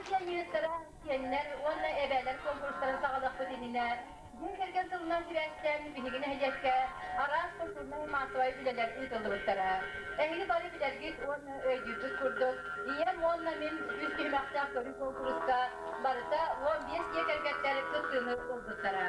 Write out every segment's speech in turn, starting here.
Дьиэ сиэннэр уонна эбээлэр куонкурустарын саҕалыахпыт иннинэ дьиэ кэргэн сылынан сибээстээн биһиги нэһилиэккэ араас культурнай-массовай үлэлэр ыытыллыбыттара. Эһиги бары билэргит уонна өйдүүргүт курдук, ийэм уонна мин үс түһүмэхтээх көрүү куонкуруска барыта 15 дьиэ кэргэттэр кыттыыны ылбыттара.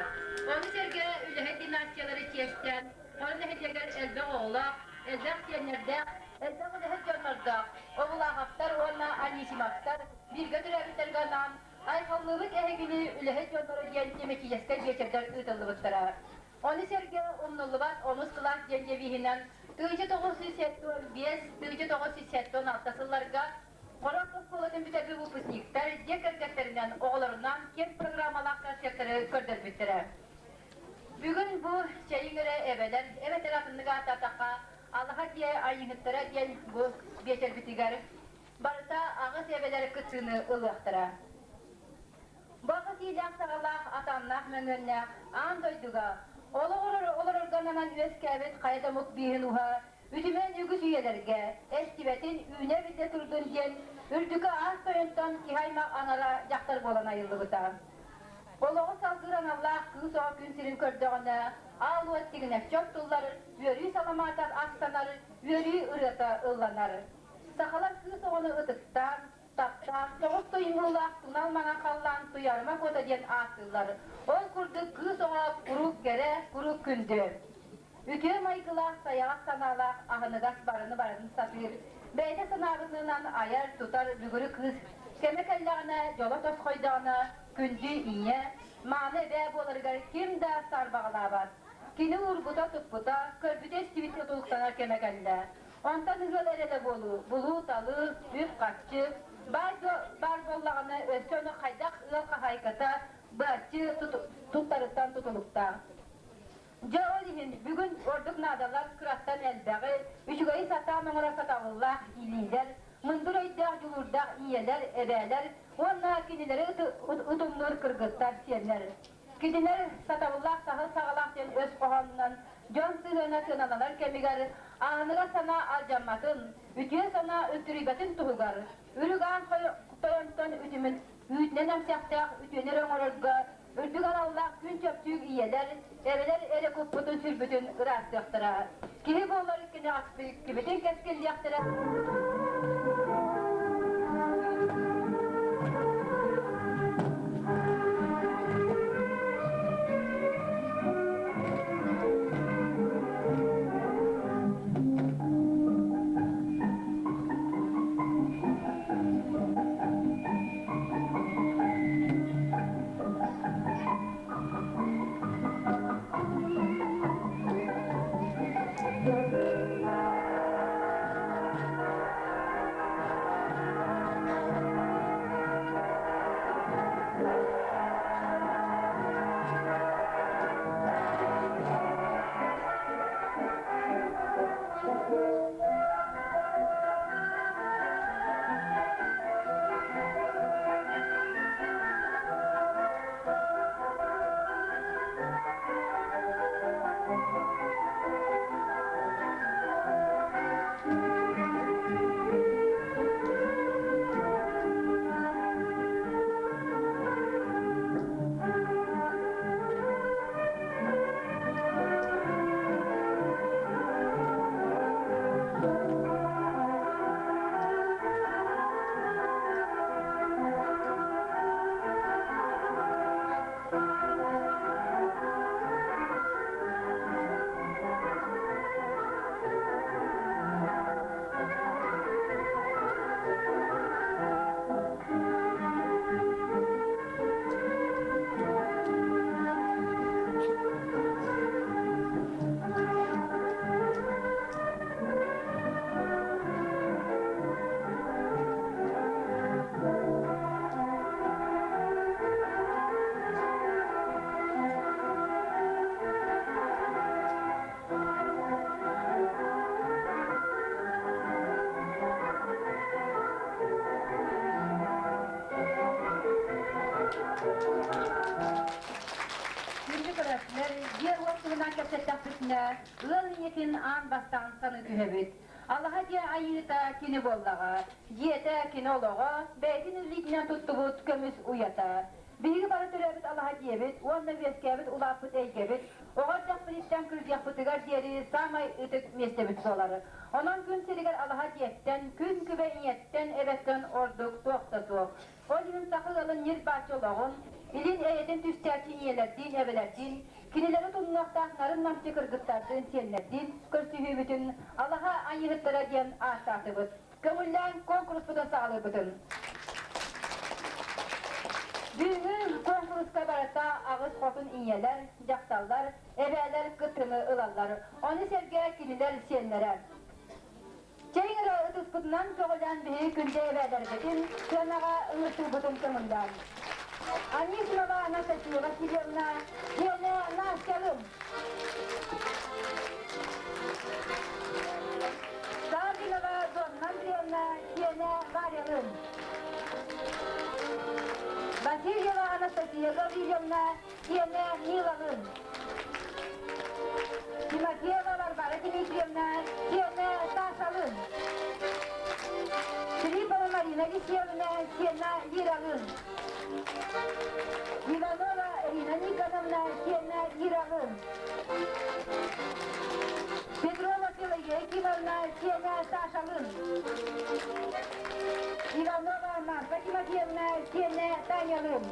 Ону сэргэ үлэһит династиялары чиэстээн, Хоро нэһилиэгэр элбэх оҕолоох, элбэх сиэннэрдээх, элбэх үлэһит дьоннордоох Обулаховтар уонна Анисимовтар бииргэ төрөөбүттэргэ анаан «Айхаллыыбыт эһигини үлэһит дьонноро» диэн тематическай биэчэрдэр ыытыллыбыттара. Ону сэргэ умнуллубат онус кылаас диэн девиһинэн 1975 1976 сылларга Хорон оскуолатын бүтэрбит выпускниктар дьиэ кэргэттэринэн оҕолорунан киэҥ программалаах концертары көрдөрбүттэрэ. Бүгүн бу чэйиҥ эрэ эбэлэр, эбэтэр атыннык ааттаатахха, Алаһа дьиэ айыыһыттара диэн бу биэчэрбитигэр барыта аҕыс эбэлэр кыттыыны ылыахтара. Бу аҕыс иилээх-саҕалаах, атааннаах мөҥүөннээх аан дойдуга олоҕор олорорго ананан үөскээбит хайа да омук бииһин уһа үтүмэн үгүс үйэлэргэ эстибэтин үүнэ-биллэ турдун диэн үрдүкү аас тойонтон киһи аймах анара дьахтар буолан айыллыбыта. Олоҕу салгыыр аналлаах кыыс оҕо күн сирин көрдөҕүнэ, аал уот тигинэччи оттуллар, үөрүү саламаатар астанар, үөрүү ырыата ылланар. Сахалар кыыс оҕону ытыктаан, таптаан, тоҕус тойуһуулаах тунал маҥан халлаан Туйаарыма Куота диэн ааттыыллар. Ол курдук кыыс оҕо куруук кэрэ, куруук күндү. Үтүө майгылаах, сайаҕас санаалаах, аһыныгас барыны барытын сатыыр, бэйэтэ санаабытынан айар, тутар бүгүрү кыыс кэмэ кэллэҕинэ, дьоло тосхойдоҕуна, күндү ийэ, мааны эбээ буоларыгар ким да саарбаҕалаабат. Кини уурбута-туппута, көрбүтэ-истибитэ тутулуктанар кэмэ кэллэ. Онтон ыал эрэлэ буолуу, булуу-талыы, үп-харчы, баай баар буоллаҕына, өссө ону хайдах ыал хаһаайката быһаччы туттарыттан тутулуктаах. Дьэ ол иһин бүгүн ордук наадалар кыраттан элбэҕи, үчүгэйи сатаан оҥоро сатабыллаах илиилэр, мындыр өйдөөх дьулуурдаах ийэлэр, эбээлэр уонна кинилэри утумнуур кыргыттар, сиэннэр. Кинилэр сатабыллаах саһыл саҕалаах диэн өс хоһоонунан дьон сыһыана сыаналанар кэмигэр ааныга санаа алдьамматын, үтүө санаа үлтүрүйбэтин туһугар үрүҥ аан тойонтон үтүмүн үүтүнэн эмсэхтээх үтүөнү эрэ оҥорорго Үрдүк аналлаах күн чөпчүүк ийэлэр, эбэлэр эрэ куппутун-сүрбүтүн ыраастыахтара. Киһи буолар кибитин кэскиллиэхтэрэ. Күндү көрөөччүлэр, дьиэ-уот туһунан кэпсэттэхпитинэ, ыал ийэтин аан бастаан саныы түһэбит. Алаһа дьиэ айыыта кини буоллаҕа, дьиэтэ кини олоҕо, бэйэтин илиитинэн туттубут көмүс уйата. Биһиги бары төрөөбүт алаһа дьиэбит уонна үөскээбит улааппыт эйгэбит оҕо эрдэхпититтэн кырдьыахпытыгар диэри саамай ытык миэстэбит буолар. Онон күн сиригэр алаһа дьиэттэн, күн күбэй ийэттэн, эбэттэн ордук туох да суох. Ол иһин саха ыалын ньир-бааччы олоҕун, илин эйэтин түстээччи ийэлэрдиин, эбэлэрдиин, кинилэри тумнуохтаах нарын-намчы кыргыттардыын, сиэннэрдиин көрсүһүүбүтүн Алаһа айыыһыттара диэн ааттаатыбыт. Көҥүллээн куонкуруспутун саҕалыырбытын. Бүгүн куонкуруска барыта аҕыс хотун ийэлэр, дьахталлар, эбээлэр кыттыыны ылаллар. Ону сэргэ кинилэр сиэннэрэ. Чэйиҥ эрэ ытыспытынан көҕүлээн биһиги күндү эбээлэрбитин сыанаҕа ыҥыртыырбытын көҥүллээн. Анисимова Анастасия Васильевна, Елена Настялым. Саввинова Донна Андреевна, Сиэнэ Варялым. Васильева Анастасия Гаврильевна, Сиэнэ Нилалым. Тимофеева Варвара Дмитриевна, Сиэнэ Сашалым. Филиппова Марина Алексеевна, Сиэнэ Лиралым. Иванова Ирина Никоновна, Сиэнэ Иралым. Петрова Пелагея Кимовна, Сиэнэ Сашалым. Иванова Марфа Тимофеевна, Сиэнэ Танялым.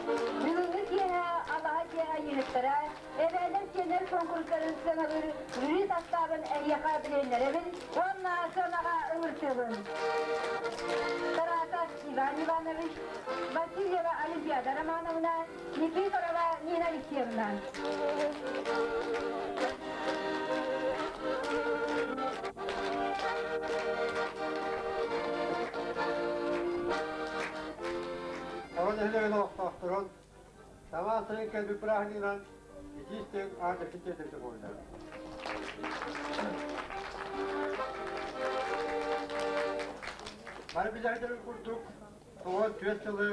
Бүгүҥҥү киэһэ алаһа дьиэ айыыһыттара эбээлэр сиэнэр конкурстарын сыаналыыр жюри састаабын эһиэхэ билиһиннэрэбин уонна сыанаҕа ыҥыртыыбын. Тарасов Иван Иванович, Васильева Олимпиада Романовна, Никифорова Нина Алексеевна. Хоро нэһилиэгин олохтоохторун саҥа сайын кэлбит бырааһынньыгынан итии-истиҥ аадырсын тиэрдэбитэ буолла. Бары билэрдэрин курдук, 94 сылы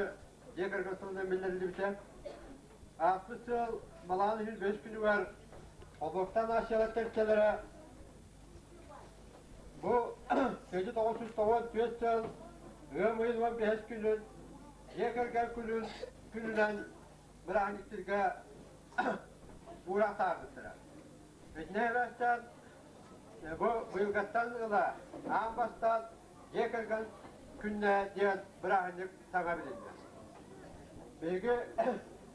дьиэ кэргэн сылынан биллэриллибитэ. Ааспыт сыл балаҕан иһин бэс күнүгэр Обуохтан Асияла тэрилтэлэрэ бу 994 сыл ыам ыйын 15 күнүн дьиэ кэргэн күнүн күнүнэн бырааһынньыктыырга уураах таһаарбыттара. Итинэн эбээстээн бу быйылгаттан ыла аан бастаан дьиэ кэргэн күннэ диэн бырааһынньык саҥа билиннэ. Биһиги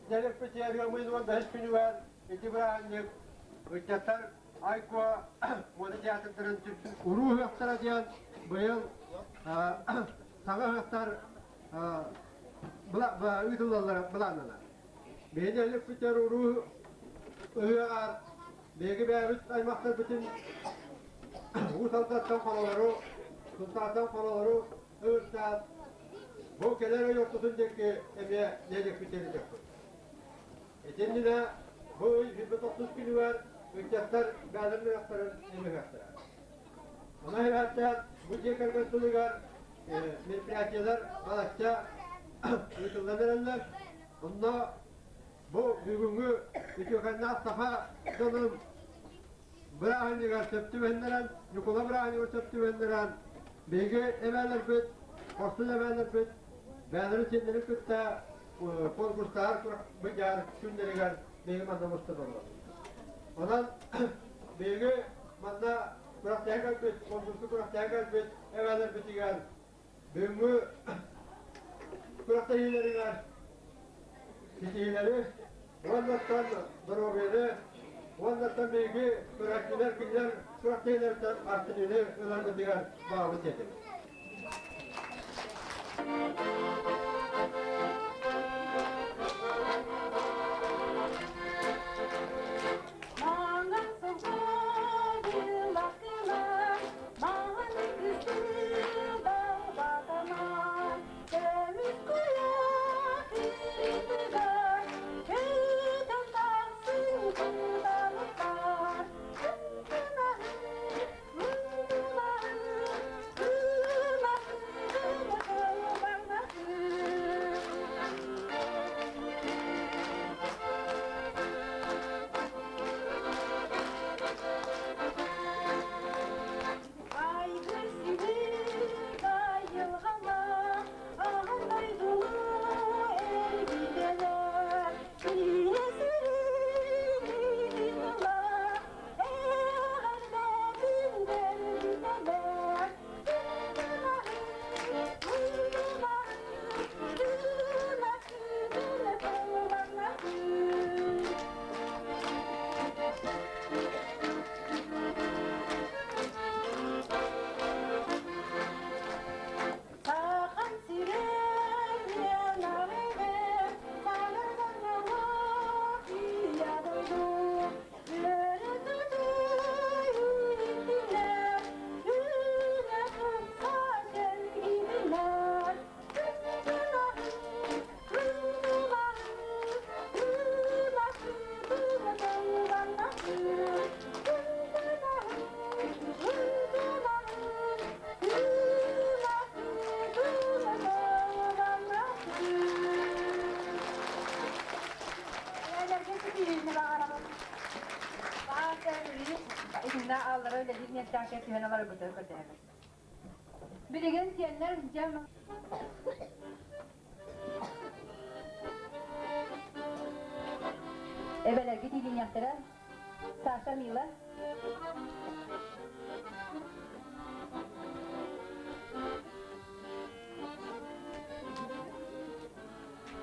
нэһилиэкпитигэр ыам ыйын 15 күнүгэр ити бырааһынньык ыччаттар Айкуо муода театрдарын уруу ыһыахтара диэн быйыл саҥа ыһыахтар ыытыллаллара былааннанар. Биһиги нэһилиэкпитигэр уруу ыһыаҕар биһиги бэйэбит аймахтарбытын Уус Алдантан хололору, Сунтаартан хололору ыыртаан бу кэлэр ый ортотун диэки эмиэ нэһилиэкпит тэрийиэхпит. Итиннинэ бу ый 29 күнүгэр ыччаттар бэйэлэрин ыһыахтарын эмиһиэхтэрэ. Онон иһэртэн бу дьиэ кэргэн сылыгар мероприятиелар балачча ыытыллан эрэллэр. Онно бу бүгүҥҥү үтүөкэннээх саха дьонун бырааһынньыгар сөп түбэһиннэрэн, Ньукула бырааһынньыгар сөп түбэһиннэрэн, биһиги эбээлэрбит, хорсун эбээлэрбит бэйэлэрин сиэннэрин кытта конкурстаһар быдьаар күннэригэр биһиги манна мустан олоробут. Онон биһиги манна күрэхтэһэ кэлбит, конкурска күрэхтэһэ кэлбит эбээлэрбитигэр бүгүҥҥү күрэхтэһиилэригэр ситиһиилэри уоннаттан доруобуйаны уоннаттан биһиги көрөөччүлэр кинилэр күрэхтэһиилэриттэн астыныыны ыларбытыгар баҕабыт этим. Маҥан сылгы былакылар, маҥан кыстыы далбатанар, көмүс куйах ырытыгар, көтөн тахсыы кыталыктар, кынтынаһы, мындылаһы, кылаһы, кылбаҥнаһы. Аҕалара үлэлиир миэстэҕэ түһэн олороргутугар көрдөһөбүн. Билигин сиэннэр дьэ Эбэлэргит иилиниэхтэрэ. Саша Мила.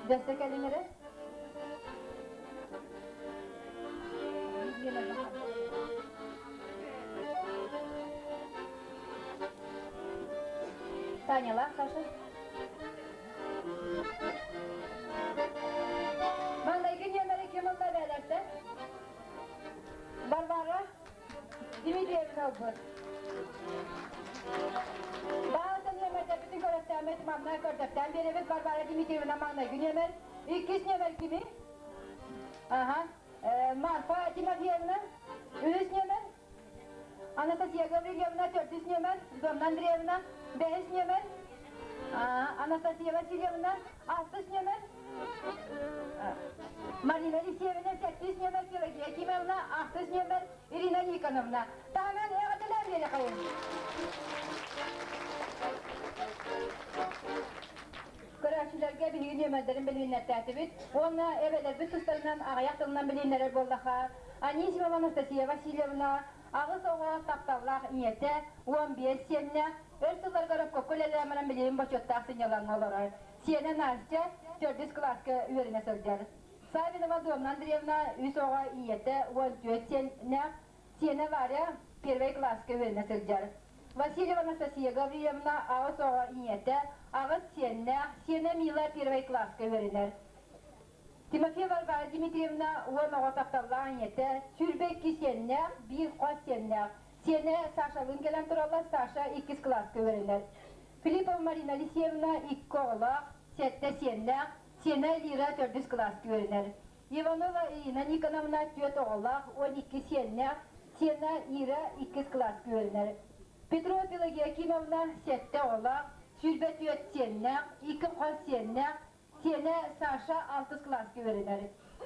Дэссе кэлин эрэ. Танялаах Саша. Маҥнайгы нүөмэри ким ылла эбээлэртэн? Варвара Дмитриевна ылбыт. Баалата нүөмэрдэрбитин көрөттөөммүт манна көрдөттөөн биэрэбит Варвара Дмитриевна маҥнайгы нүөмэр. Иккис нүөмэр кими? Аха. Марфа Тимофеевна. Үһүс нүөмэр. Анастасия Гаврильевна төрдүс нүөмэр. Домна Андреевна бэһис нүөмэр. Анастасия Васильевна алтыс нүөмэр. Марина Алексеевна сэттис нүөмэр, Пелагея Кимовна ахсыс нүөмэр, Ирина Никоновна. Таһынан эҕэрдэлээн биэрэхэйин. Көрөөччүлэргэ биһиги нүөмэрдэрин билиһиннэртээтибит уонна эбэлэрбит тустарынан аҕыйах тылынан билиһиннэрэр буоллаха, Анисимова Анастасия Васильевна аҕыс оҕо тапталлаах ийэтэ, 15 сиэннээх, өр сылларга Роккокко үлэлээн баран билигин бочуоттаах сынньалаҥҥа олорор. Сиэнэ Настя төрдүс кылааска үөрэнэ сылдьар. Савинова Домна Андреевна үс оҕо ийэтэ, 14 сиэннээх, сиэнэ Варя первый кылааска үөрэнэ сылдьар. Васильева Анастасия Гаврильевна аҕыс оҕо ийэтэ, аҕыс сиэннээх, сиэнэ Мила первый кылааска үөрэнэр. Тимофеева Варвара Дмитриевна 10 оҕо тапталлаах ийэтэ, 22 сиэннээх, биир хос сиэннээх. Сиэнэ Сашалыын кэлэн тураллар, Саша иккис кылааска үөрэнэр. Филиппова Марина Алексеевна икки оҕолоох, сэттэ сиэннээх, сиэнэ Лира төрдүс кылааска үөрэнэр. Иванова Ирина Никоновна түөрт оҕолоох, 12 сиэннээх, сиэнэ Ира иккис кылааска үөрэнэр. Петрова Пелагея Кимовна сэттэ оҕолоох, 24 сиэннээх, икки хос сиэннээх, сиэнэ Саша алтыс кылааска үөрэнэр.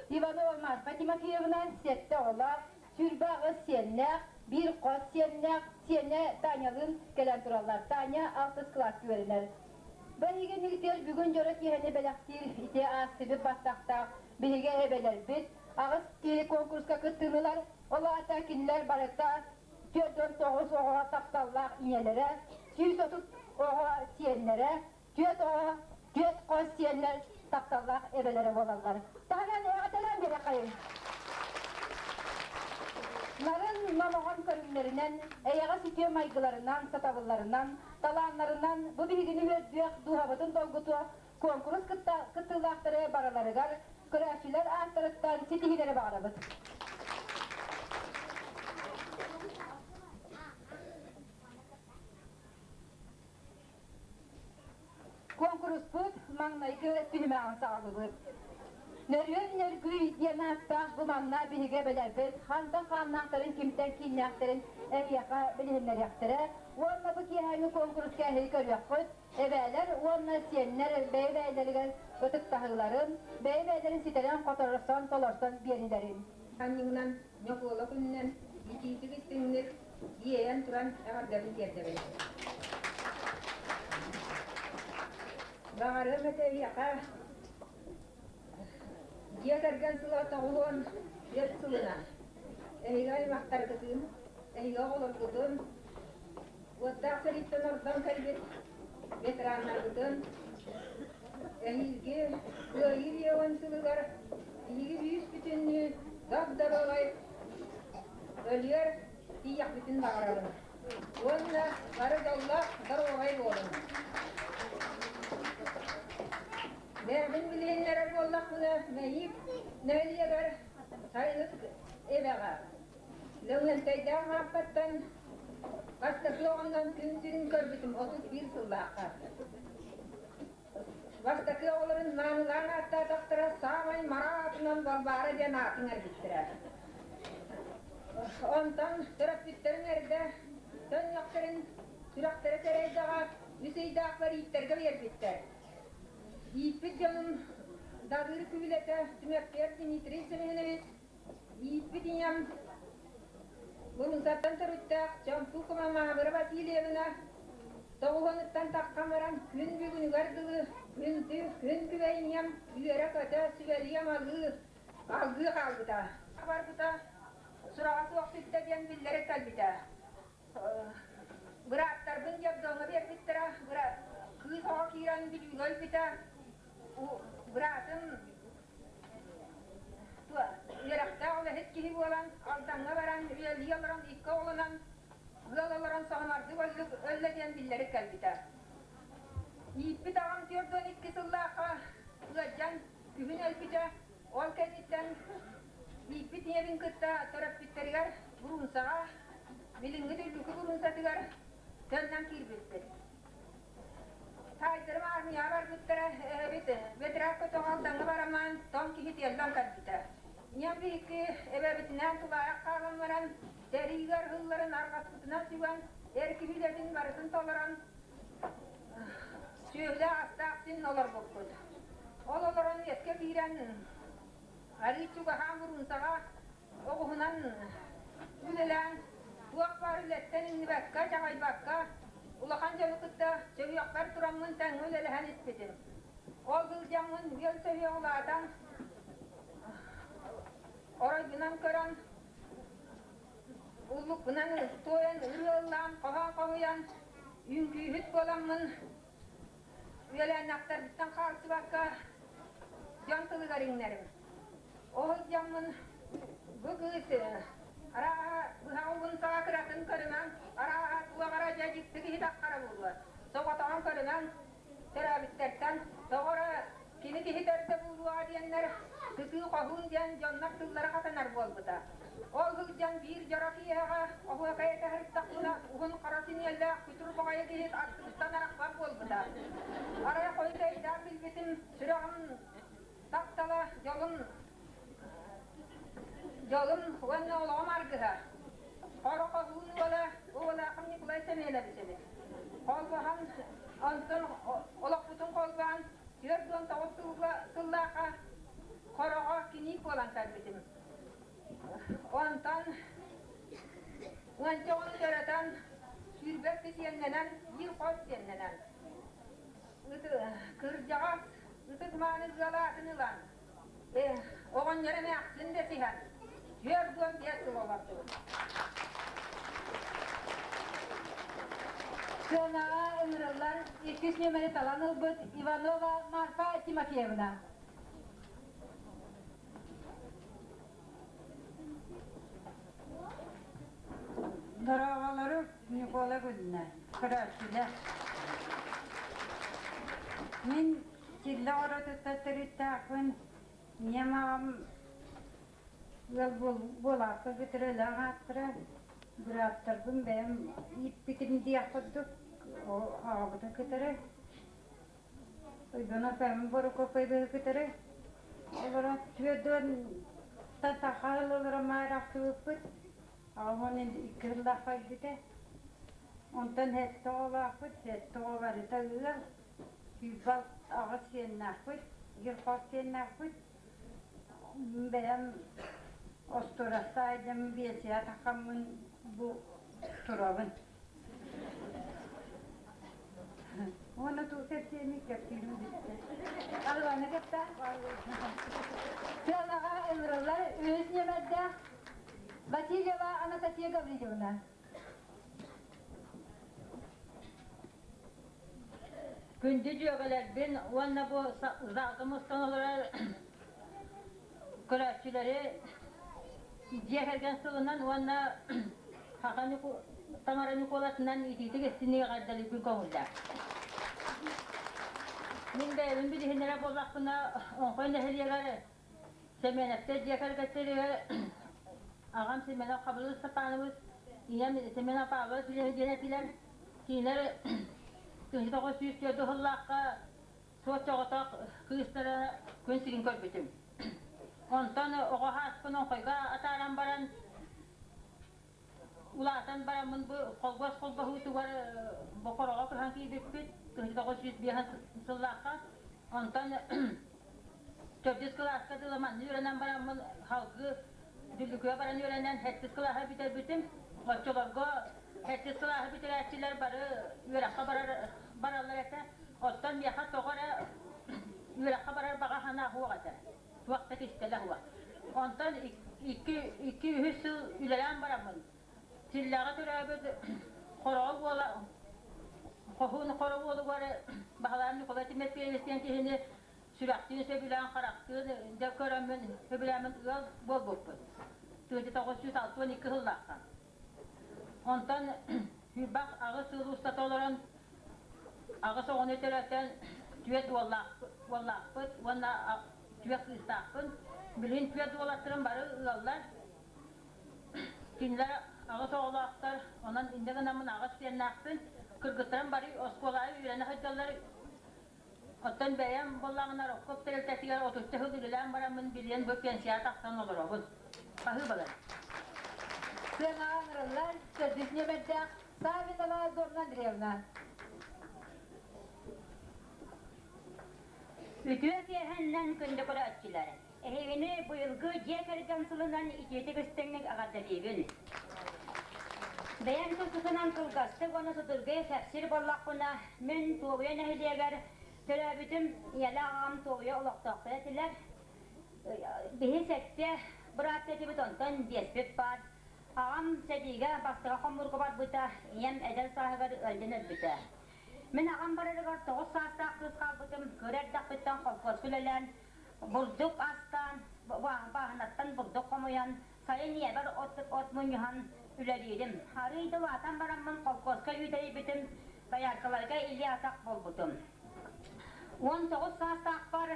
Иванова Марфа Тимофеевна сэттэ оҕолоох, 28 сиэннээх, биир хос сиэннээх, сиэнэ Танялыын кэлэн тураллар. Таня алтыс кылааска үөрэнэр. Биһиги иннигитигэр бүгүн дьоро киэһэни бэлэхтиир ити аастыбыт баттахтаах биһиги эбэлэрбит аҕыс киһи конкурска кыттыылар. Ол аата кинилэр барыта 49 оҕо тапталлаах ийэлэрэ, 130 оҕо сиэннэрэ, түөрт оҕо, түөрт хос сиэннэр тапталлаах эбэлэрэ буолаллар. Таһынан эҕэтэлээн биэрэххайыҥ. Нарын номоҕон көрүҥнэринэн, эйэҕэс үтүө майгыларынан, сатабылларынан, талааннарынан бу биһигини үөрдүөх, дууһабытын долгутуох куонкурус кыттыылаахтары барыларыгар көрөөччүлэр ааттарыттан ситиһиилэри баҕарабыт. Куонкуруспут маҥнайгы түһүмэҕин саҕалыыбыт. Нөрүөн нөргүй диэн ааттаах бу манна биһиги эбэлэрбит хантан хааннаахтарын, кимтэн кииннээхтэрин эһиэхэ билиһиннэриэхтэрэ уонна бу киэһээҥҥи куонкуруска эһиги көрүөххүт эбээлэр уонна сиэннэр бэйэ-бэйэлэригэр ытыктаһыыларын, бэйэ-бэйэлэрин ситэрэн-хоторсон, толорсон биэриилэрин. Анньыҥынан Ньокуола күнүнэн итиитик истиҥник иэйэн туран эҕэрдэбин тиэрдэбин. Баҕарыам этэ эһиэхэ дьиэ кэргэн сыла 94 сылынан эһиги аймахтаргытын, эһиги оҕолоргутун, уоттаах сэрииттэн ордон кэлбит ветераннаргытын, эһиилги Кыайыы Леон сылыгар биһиги бүүс бүтүннүү дап-дарылай өлүөр тиийэхпитин баҕарабын уонна бары дьоллоох доруобай буолуҥ. Бэйэбин билиһиннэрэр буоллахпына, Мэйик нэһилиэгэр сайылык эбэҕэ Лөҥөнтөйдөөх Мааппаттан бастакы оҕоннон күн сирин көрбүтүм 31 сыллаахха. Бастакы оҕолорун маанылаан ааттаатахтара саамай мара аатынан Балбаара диэн аатын эргиттэрэ. Онтон төрөппүттэрин эрдэ төннөхтөрүн сүрэхтэрэ сэрэйдэҕэ үс ыйдаахпар ииттэргэ биэрбиттэр. Ииппит дьонум Далыыр Күүлэтэ, Түмэппиэр Дмитрий Семенович, ииппит ийэм Мурунсаттан төрүттээх Чомпукова Мавра Васильевна тоҕуһунуттан таххан баран күн бүгүнүгэр дылы күндү күн күбэйинньэм үөрэ-көтө сүбэлии-амалыы алгыы хаалбыта. Барбыта сураҕа суох сүттэ диэн биллэрэ кэлбитэ. Бырааттарбын детдомҥа биэрбиттэрэ, кыыс оҕо киирэн Бүлүүгэ өлбүтэ. Быраатым үөрэхтээх үлэһит киһи буолан, Алдаҥҥа баран үлэлии олорон икки оҕолонон, ыал олорон соһумардык өллө диэн биллэрик кэлбитэ. Ииппит аҕам 42 сыллаахха ыалдьан күһүн өлбүтэ. Ол кэнниттэн ииппит ийэбин кытта төрөппүттэригэр Буруунсаҕа, билиҥҥи Дүллүкү Буруунсатыгар төннөн киирбиппит. Таайдарым аармыйаҕа барбыттара, эһэбит Бэдрээх көтөҕө Алдаҥҥа барамаан тоҥ киһи тиэллэн кэлбитэ. Ийэм биһикки эбэбитинээн тулаайах хаалан баран, сэриигэ арыһылларын арҕаспытынан сүгэн, эр киһи үлэтин барытын толорон, сүөһүлээх-астаах син олорбуппут. Ол олорон үөскэ киирэн, арыый чугаһаан Буруунсаҕа оҕуһунан үлэлээн, туох баар үлэттэн иҥнибэккэ, чаҕыйбакка, улахан дьону кытта сөһүөхпэр тураммын тэҥҥэ үлэлэһэн испитим. Ол сылдьаммын үөл сөһүөх улаатан, оройбунан көрөн, уллукпунан туойан, ырыа ыллаан, хоһоон хоһуйан, үҥкүүһүт буоламмын, үөлээннэхтэрбиттэн хаалсыбакка дьон тылыгар иҥнэрим. Ол дьоммун бу кыыс арааһа быһа угун саҕа кыратын көрүмэҥ, арааһа туох эрэ дьэ дьикти киһи таххара буолуо. Соҕотоҕун көрүмэҥ, төрөөбүттэртэн тоҕо эрэ кини киһи төрдө буолуоҕа диэннэр сытыы хоһуун диэн дьоннор тыллара хатанар буолбута. Ол сылдьан биир дьоро киэһэҕэ оһуокай этэ сырыттахпына уһун хара синиэллээх күтүр баҕайы киһи аттыбыттан арахпат буолбута. Арай хойут өйдөөн билбитим сүрэҕим таптала дьолун дьолум уонна олоҕум аргыһа. Хоро хоһуун уола уолаахым Николай Семенович эбит. Холбоһон онтон олохпутун холбоон 49 сыллаахха хороҕо киниик буолан кэлбитим. Онтон уонча оҕону төрөтөн, 22 сиэннэнэн, биир хос сиэннэнэн, кырдьаҕас ытык мааны ыалаатын ылан, оҕонньор эмээхсин дэсиһэн, 45 сыл олордубут. Сыанаҕа ыҥырыллар иккис нүөмэри талан ылбыт Иванова Марфа Тимофеевна. Дорооболору Ньукуола күннэ, көрөөччүлэр. Мин Чиллэ оротуттан төрүттээхпин. Ийэм аҕам ыал буолаакка бүтэрэлээх ааттара. Бырааттарбын бэйэм ииппитим диэх курдук аҕабытын кытары. Уйбанов Павел Борокуоппайбыһы кытары олорон түөрт саха олорон маарахтыбыппыт. Аҕам икки сыллаах барбыта. Онтон сэттэ оҕолоохпут, сэттэ оҕо барыта ыал. 28 сиэннээхпит, биир хос сиэннээхпит. Бэйэм остуорастаайдым, биэнсийэ таххаммын бу турабын. Уонна туу кэпсиэми кэпсиирим бүттэ. Алланы кытта сыанаҕа ыҥырыллар үһүс нүөмэрдээх Васильева Анастасия Гаврильевна. Күндү дьүөгэлэрбин уонна бу залга мустан олорор көрөөччүлэри дьиэ кэргэн сылынан уонна Хаха Тамара Ньукуолатынан итиитик истиҥник эҕэрдэлиирбин көҥүллээх. Мин бэйэбин билиһиннэрэ буоллахпына, Оҥхой нэһилиэгэр Сэмэнэптэр дьиэ кэргэттэригэр аҕам Семенов Хабырыыс Степанович, ийэм Семенов Павлович диэн этилэр. Кинилэр 1904 сыллаахха суот соҕотох кыыстара күн сирин көрбүтүм. Онтон оҕо сааспын Оҥхойго атааран баран, улаатан бараммын бу холбос холбоһуутугар Бохороҕо көһөн киирбиппит 1905 сыллаахха. Онтон төрдүс кылааска дылы манна үөрэнэн бараммын салгыы Дүллүкүгэ баран үөрэнэн сэттис кылааһы бүтэрбитим. Оччолорго сэттис кылааһы бүтэрээччилэр бары үөрэххэ барар бараллар этэ. Оттон миэхэ тоҕо эрэ үөрэххэ барар баҕа санаа суох этэ. Туох да кистэлэ суох. Онтон икки, икки үһүс сыл үлэлээн бараммын, Силлэҕэ төрөөбүт Хороҕо уола Хоһуун Хоро уолугар Баһылаан Ньукулай Тимофеевич диэн киһини сүрэхтиин сөбүлээн, харахтыын дьэ көрөммүн, сөбүлээммин ыал буолбуппут. 1962 сыллаахха. Онтон Сүүрбэх аҕыс сыл устата олорон аҕыс оҕону төрөтөн түөрт уоллаахпыт уонна түөрт кыыстаахпын. Билигин түөрт уолаттарым бары ыаллар. Кинилэр аҕыс оҕолоохтор, онон инньэ гынаммын аҕыс сиэннээхпин. Кыргыттарым бары оскуолаҕа үөрэнэ сылдьаллар. Оттон бэйэм буоллаҕына Роккоп тэрилтэтигэр отучча сыл үлэлээн бараммын билигин бу пенсияҕа тахсан олоробун. Баһыыбалар. Сыанаҕа ыҥырыллар төрдүс нүөмэрдээх Саввинова Домна Андреевна. Үтүө киэһэннэн күндү көрөөччүлэр! Эһигини быйылгы дьиэ кэргэн сылынан итиитик истиҥник эҕэрдэлиибин. Бэйэм тускутунан кылгастык уонна судургу кэпсиир буоллахпына, мин Туобуйа нэһилиэгэр төрөөбүтүм, ийэлээх аҕам Туобуйа олохтоохторо этилэр. Биһи сэттэ быраат этибит, онтон биэспит баар. Аҕам сэриигэ бастакы хомуурга барбыта, ийэм эдэр сааһыгар ыалдьан өлбүтэ. Мин аҕам барарыгар тоҕус саастаах кыыс хаалбытым, кыра эрдэхпиттэн холкуоска үлэлээн, бурдук астаан, бааһынаттан бурдук хомуйан, сайын ийэбэр от, от мунньуһан үлэлиирим. Арыый да улаатан бараммын холкуоска үүтэйбитим, дояркаларга илии-атах буолбутум. 19 саастаахпар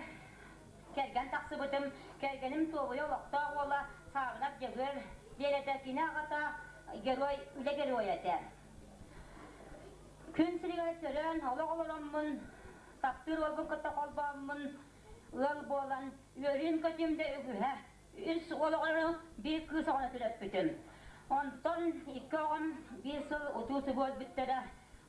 кэргэн тахсыбытым. Кэргэним Туобуйа олохтоох уола Саабынап Дьөгүөр диэн этэ. Кини аҕата герой, үлэ геройа этэ. Күн сиригэр төрөөн, олох олороммун, таптыыр уолбун кытта холбооммун, ыал буолан, үөрүүм-көтүүм да үгүһэ. Үс уол оҕону, биир кыыс оҕону төрөппүтүм. Онтон икки оҕом биир сыл утуу-субуу өлбүттэрэ.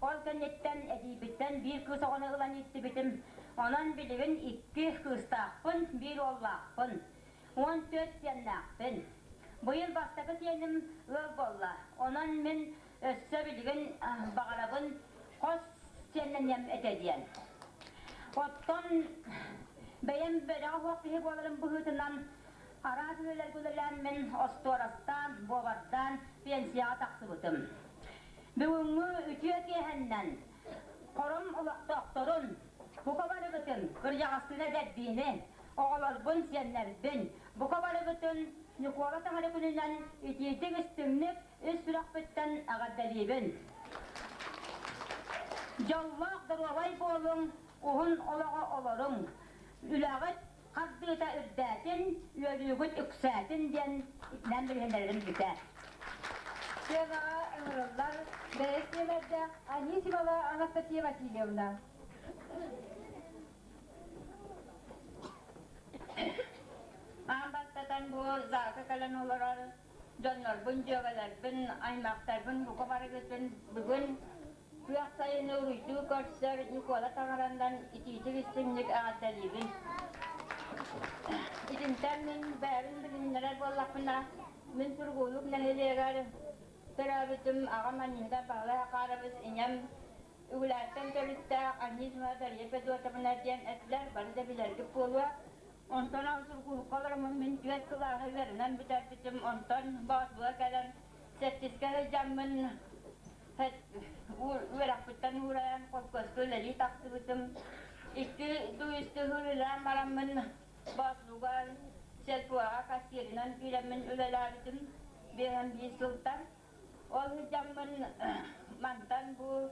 Ол кэнниттэн эдьиийбиттэн биир кыыс оҕону ылан ииттибитим. Онон билигин икки кыыстаахпын, биир уоллаахпын. 14 сиэннээхпин. Быйыл бастакы сиэним ыал буолла. Онон мин өссө билигин баҕарабын хос сиэннэниэм этэ диэн. Оттон бэйэм бэлэҕэ суох киһи буоларым быһыытынан араас үлэлэргэ үлэлээн мин остуорастаан, буобардаан пенсияҕа тахсыбытым. Бүгүҥҥү үтүө киэһэннэн хором олохтоохторун, бука барыгытын кырдьаҕастыын эдэрдиини, оҕолорбун, сиэннэрбин, бука барыгытын Ньукуола Таҥара күнүнэн итиитик-истиҥник ис сүрэхпиттэн эҕэрдэлиибин. Дьоллоох доруобай буолуҥ, уһун олоҕу олоруҥ, үлэҕит хардыыта үрдээтин, үөрүүгүт үксээтин диэн итинэн билиһиннэрэрим бүтэр. Сыанаҕа ыҥырыллар бэйэс нүөмэрдээх Анисимова Анастасия Васильевна. Аан бастатан бу Зака кэлэн олорор дьоннорбун, дьүөгэлэрбин, аймахтарбын бука барыгытын бүгүн күөх сайыны уруйдуу көрсөр Ньукуола Таҥараннан итиитик истиҥник эҕэрдэлиибин. Итинтэн мин бэйэбин билиһиннэрэр буоллахпына, мин Сургуулук нэһилиэгэр төрөөбүтүм, аҕам Анньыыта Баһылай Акаарабыс, ийэм Үгүлээттэн төрүттээх Анисма Дария Федотовна диэн этилэр, бары да билэргит буолуо. Онтон ол Сургуулукка олороммун мин түөрт кылааһы үөрэнэн бүтэрбитим. Онтон Боотулуга кэлэн сэттискэ сылдьаммын үөрэхпиттэн уурайан холкуоска үлэлии тахсыбытым. Икки үс сыл үлэлээн бараммын Боотулуга сельпоҕа кассирынан киирэммин үлэлээбитим биэһэн биир сылтан. Ол сылдьаммын мантан бу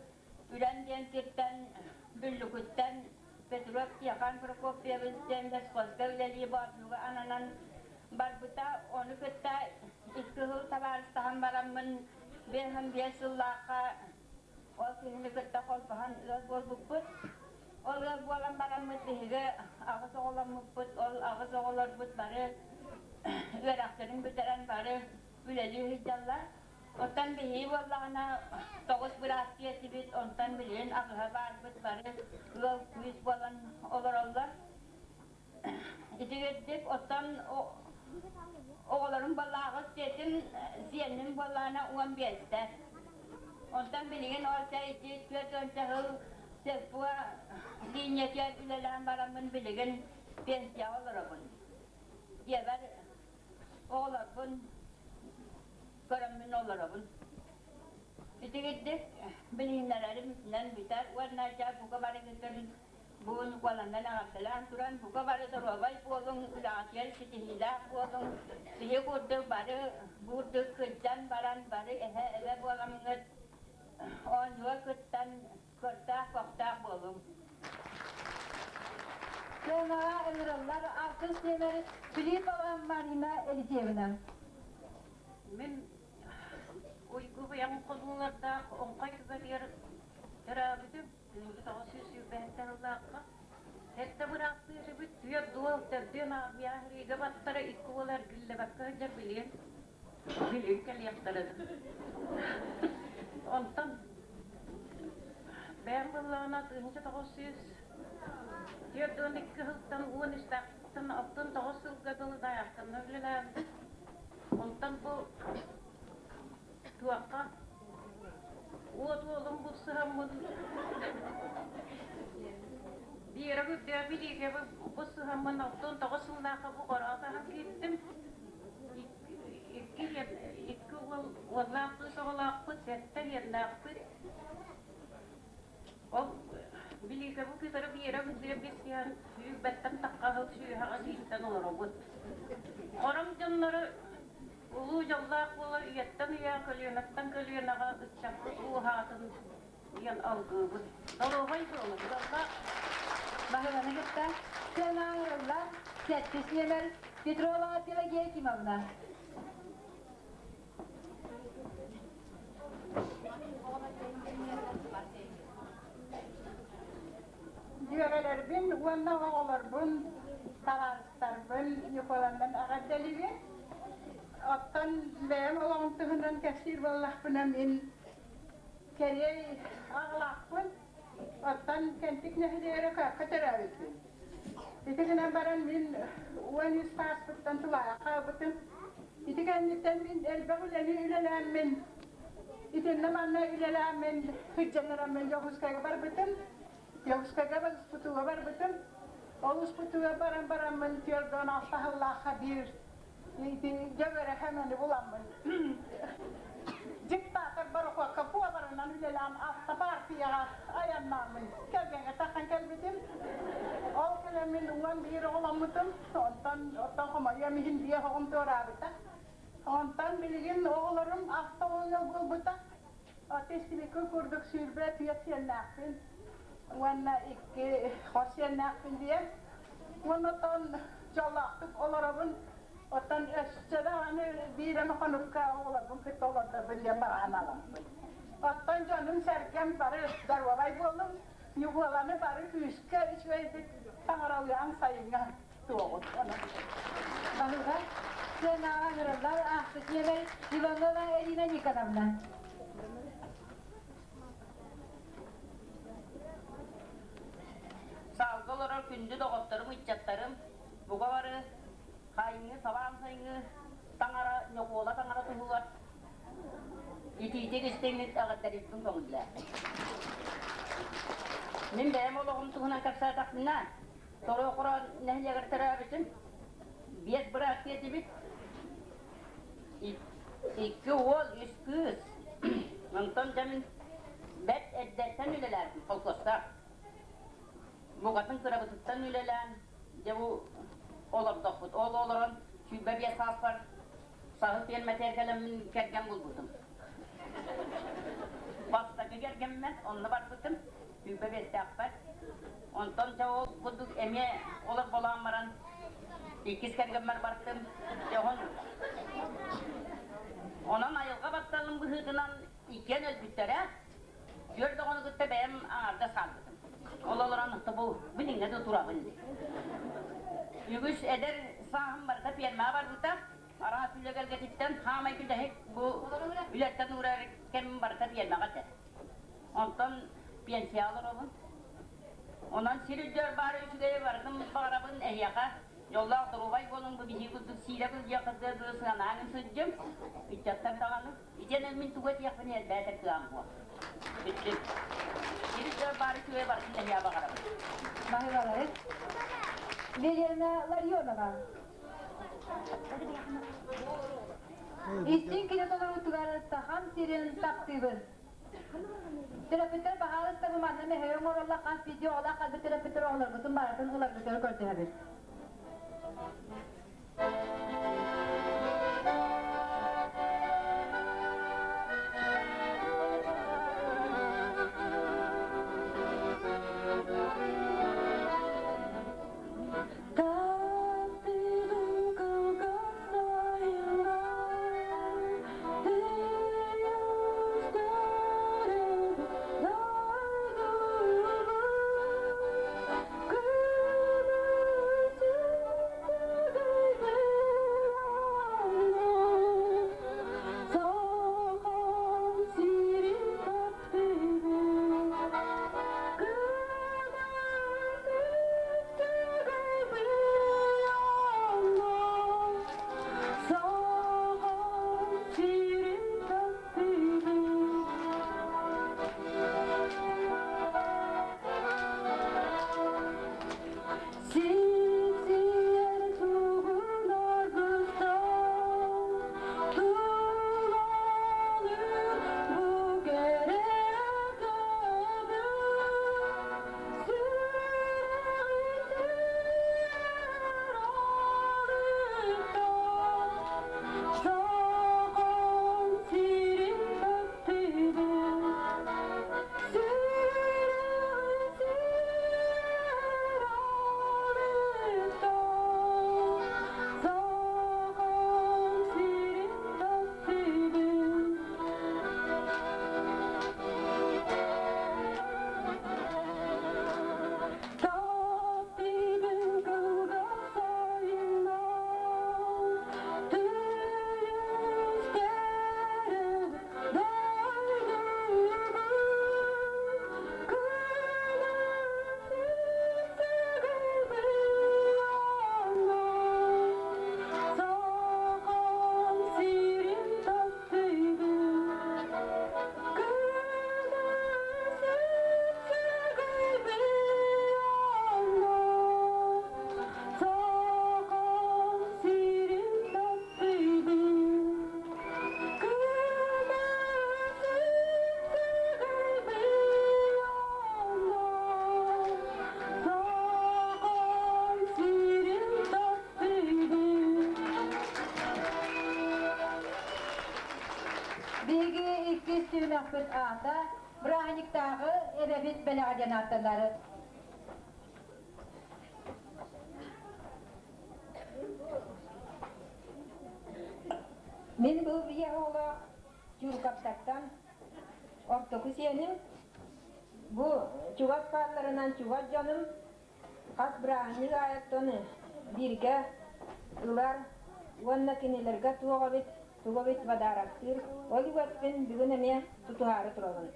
Үрэн диэн сиртэн Бүллүкүттэн Петров Тихон Прокопьевич диэн лесхозка үлэлии Боотулуга ананан барбыта. Ону кытта икки сыл табаарыстаһан бараммын 55 сыллаахха ол киһини кытта холбоһон ыал буолбуппут. Ол ыал буолан бараммыт биһиги аҕыс оҕоломмуппут. Ол аҕыс оҕолорбут бары үөрэхтэрин бүтэрэн бары үлэлии сылдьаллар. Оттон биһиги буоллаҕына тоҕус бырааттыы этибит, онтон билигин аҕыһа баарбыт бары ыал күүс буолан олороллор. Итигирдик оттон Оҕолорум буоллааҕы сиэтим, сиэнним буоллаҕына 15-тэ. Онтон билигин ол ити 40 сыл сельпо линиятыгар үлэлээн бараммын билигин пенсияҕа олоробун. Дьиэбэр оҕолорбун көрөммүн олоробун. Итигирдик билиһиннэрэрим итинэн бүтэр уонна дьэ бука барыгытын Буун Куоланнан эҕэрдэлээн туран, бука бары доруобай буолуҥ, үлэҕитигэр ситиһиилээх буолуҥ, биһи курдук бары буурдук кырдьан баран бары эһэ эбэ буоламҥыт оонньууга кыттан көрдөөх-көхтөөх буолуҥ. Сыанаҕа ыҥырыллар алтыс нүөмэр Филиппова Марина Елисеевна. Мин уйгу быйаҥ хонуулардаах оҥхой түбэтигэр төрөөбүтүм. 1927 сыллаахха Сэттэ бырааттыы этибит, түөрт уол, төрдүөн армия сэриигэ баттара, икки уол эргиллибэккэ сылдьар билигин билигин кэлиэхтэрэ. Онтон бэйэм буоллаҕына 1942 сылтан 13-тан 69 сылга дылы дайаахтанна үлэлээбитим. Онтон бу туохха Уот уолум булсуһаммын Биэрэб үрдээх билиигэбэ булсуһаммын 69 сыллаахха бу хороҕо таһан киирдим. Икки икки уол уоллаах кыыс оҕолоохпут, сэттэ иэннээхпит. Ол билиигэбин кытары Биэрэб үрдүгэр билсиһэн сүүрбэттэн тахха сыл сүөһэҕэ сииртэн олоробут. Хором дьонноро Улуу дьоллоох буола үйэттэн үйэ, көлүөнэттэн көлүөнэҕэ ыччаппыт ууһаатын диэн алгыыбыт. Доруобай буолуҥ, дьоллоох Баһыланы кытта сыанаҕа сэттис нүөмэр Петрова Пелагея Кимовна. Дьүөгэлэрбин уонна оҕолорбун, табаарыстарбын Ньукуланнан эҕэрдэлиибин. Оттон бэйэм олоҕум туһунан кэпсиир буоллахпына, мин кэриэй аҕалаахпын. Оттон Кэнтик нэһилиэгэр Өкөөккө төрөөбүппүн. Ити гынан баран мин 13 сааспыттан тулаайах хаалбытым. Ити кэнниттэн мин элбэх үлэни үлэлээммин, итиннэ манна үлэлээммин, сылдьан Дьокуускайга барбытым. Дьокуускайга успутууга барбытым. Ол успутууга баран бараммын түөрт алта сыллаахха биир ити дьөгөрөһөмөнү буламмын диктатор борохуокка поварынан үлэлээн алта партияҕа айаннааммын кэргэҥҥэ таххан кэлбитим. Ол кэлэммин 11 оҕоломмутум. Онтон оттон хомойуом иһин биэс оҕом туораабыта. Онтон билигин оҕолорум алта ыал буолбута. Тестибиккэ курдук 24 сиэннээхпин уонна икки хос сиэннээхпин диэн. Уонна оттон дьоллоохтук олоробун. Оттон өссө даҕаны биир эмэ хонукка оҕолорбун кытта олордорбун диэн баҕа аламмын. Оттон дьонум-сэргэм бары доруобай буоллун, Ньукуоланы бары күүскэ үчүгэйдик таҥаралыаҥ сайыҥҥа туоҕун. Баһыга сыанаҕа ыҥырыллар аахпыт ийэлэр Иванова Ирина Никоновна. Саалга олорор күндү доҕотторум, ыччаттарым, бука бары хайыҥы, сабаан сайыҥы таҥара, Ньукуола таҥара туһугар итиитик истиҥник эҕэрдэлиирбин көҥүллээх. Мин бэйэм олоҕум туһунан кэпсээтэхпинэ, Торуохура нэһилиэгэр төрөөбүтүм. Биэс бырааттыы этибит. Икки уол, үс кыыс. Онтон дьэ мин бэрт эрдэттэн үлэлээбитим холкуостаах. Букатын кырабытыттан үлэлээн, дьэ бу олордохпут. Ол олорон 25 сааспар саһыл пиэрмэтигэр кэлэммин кэргэн булбутум. Бастакы кэргэммэр онно барбытым, 25-тээхпэр. Онтон дьэ ол курдук эмиэ олор болоон баран иккис кэргэммэр бартым. Дьэ онон айылҕа батталын быһыытынан иккиэн өлбүттэрэ. Түөрт оҕону кытта бэйэм аҥардас хаалбытым. Ол олорон бу билиҥҥэ да турабын. Үгүс эдэр сааһым барыта пиэрмэҕэ барбыта. Араас үлэ кэлгэтиттэн хаамай бүтэһик бу үлэттэн уурар кэмим барыта пиэрмэҕэ этэ. Онтон пенсия олоробун. Онон сир үрдүгэр баар үчүгэйи барытын баҕарабын эһиэхэ. Дьоллоох доруобай буолуҥ бу биһиги курдук сиирэ кылдьыаххытыгар дылы сыанаан сылдьыҥ. Ыччаттар даҕаны. Итиэннэ мин тугу этиэхпиний элбээтэр кыаҕым буо. Бүттүм. Сир баар үчүгэй барытын эһиэхэ баҕарабын. Баһыыбалары. Лилиана Ларионова. Истиҥ кини толоруутугар Сахам сирин таптыыбын. Төрөппүттэр баһаалыста бу манна мэһэй оҥороллор хас биирдии оҕолоох хас төрөппүттэр оҕолоргутун барытын ыларгытыгар көрдөһөбүт. Биһиги иккис түһүмэхпит аата бырааһынньыктааҕы эбэбит бэлэҕэ диэн ааттанар. Мин бу ийэ оҕолоох Чууркаптартан ортоку сиэним. Бу чугас баалларынан чугас дьонум хас бырааһынньык аайыттан бииргэ ылар уонна кинилэргэ туох эбит, тугу эбит бадаарактыыр. Ол үгэспин бүгүн эмиэ тутуһаары турабын.